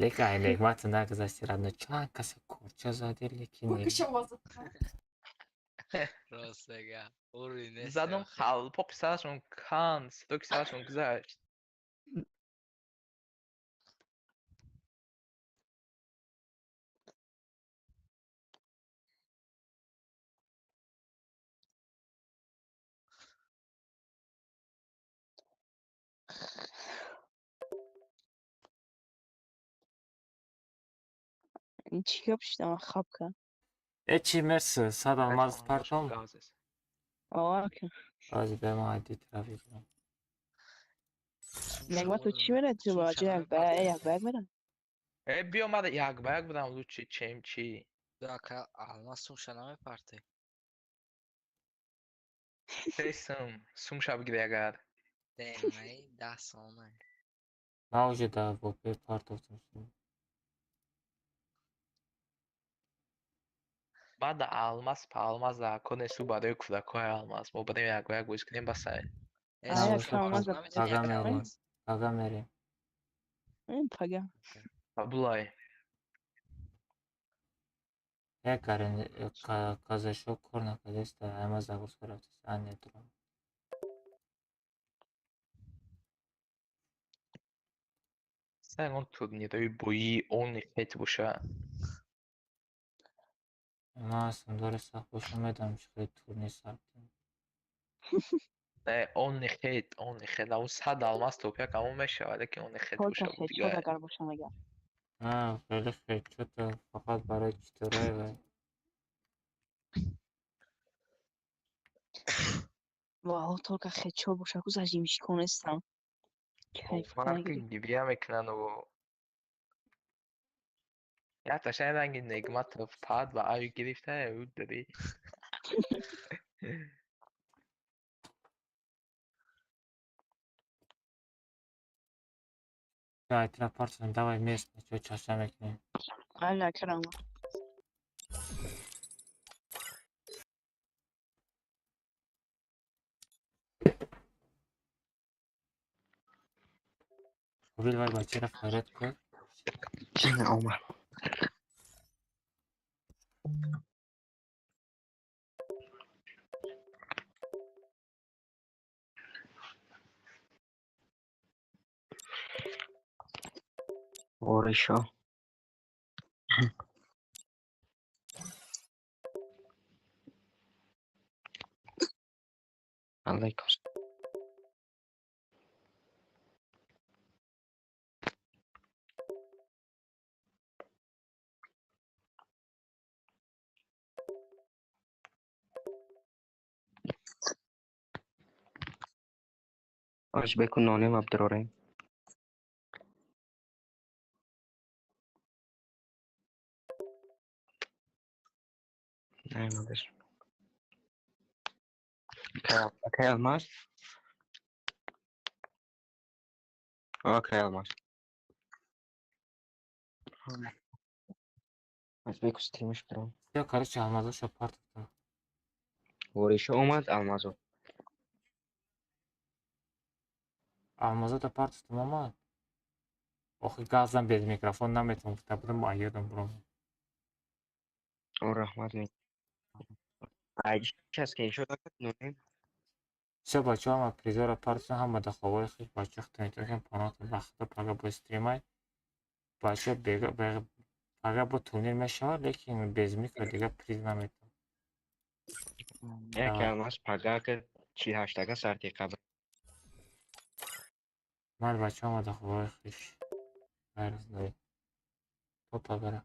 Лекин ай Неъмат нагузашти, родной, чанд каса корча зади, лекин Рост мега. Ури нест. Задам қалпоқи сарашон канд, ситоки сарашон гузашт. Чӣ гап шидам, хаб кард. Э, чӣ, мерси, сад алмаз партом. Ака. Баъзе ба ман айди трафикам. Неъмат, ту чӣ мерад? Ту ба ҷои як ба як ба як мерад? Э, биё мада як ба як будам лучше, чем чӣ. Ака Алмаз, сумша намепарте. Се сум, сумша бигир агар. Демай, 10 сомай. Ман уже дар вопе партофтам. Баъда алмаз па алмаз да конесу барои кӯдакҳои алмаз. Мо барем як ба як бозӣ кунем, басай. Э, Ай, сумша ака Алмаз, Пага наметавонӣ, ака мерем. Алмаз. Пага мерем. Пага. Абдуллай. Як карен казашо кор накардаста, ама загрузка рафтаст. А не дрон. Ягон турнирои боии он хет боша. Ман ҳастам, дори сахт боша, медонам чӣ хеле турнир сар кунем. Не, он хет, он хет, ау 100 алмаз топ як ҳамон мешавад, лекин он хет Только боша хедшот дигар. агар боша мегам. А, хеле хедшота фақат барои читораи вай. Валло, только хедшот боша, ку зажимщикон нестам. Кайф Марки нагирӣ. гиря мекунанд. Як ташаи ранги Негматов пад ва аю гирифта, ӯ дари. Ай, тра партом, давай мест, чо чаша мекунем. Ай, накарам. Қобил, вай бачаро фарёд кун. Чина омад. Оришо. Алайкум. Ош бекун нонем абдурорем. Наёмадаш. Акай Алмаз? Акай Алмаз. Аз беку стримаш биром. Всё, короче, алмазоша партофтам. Воришо омад алмазо. Алмазота партофтам омад. Охи газам без микрофон наметавон гуфта будам, а ёдам буром. О, раҳмат ме. Ай, час ки ишо дакат нонем. Всё, бачаҳо, ҳама призора партофтам, ҳама даховои хиш, бачаҳо хитонитон паноҳтон ба худо, пага бо стримай. Бачаҳо пага бо турнир мешавад, лекин без микро дига приз наметавон. Яке алмаз пага ка 48-ага сарти қабр. Ман бачаҳо ҳама даховои хиш. Хайр, то пагара.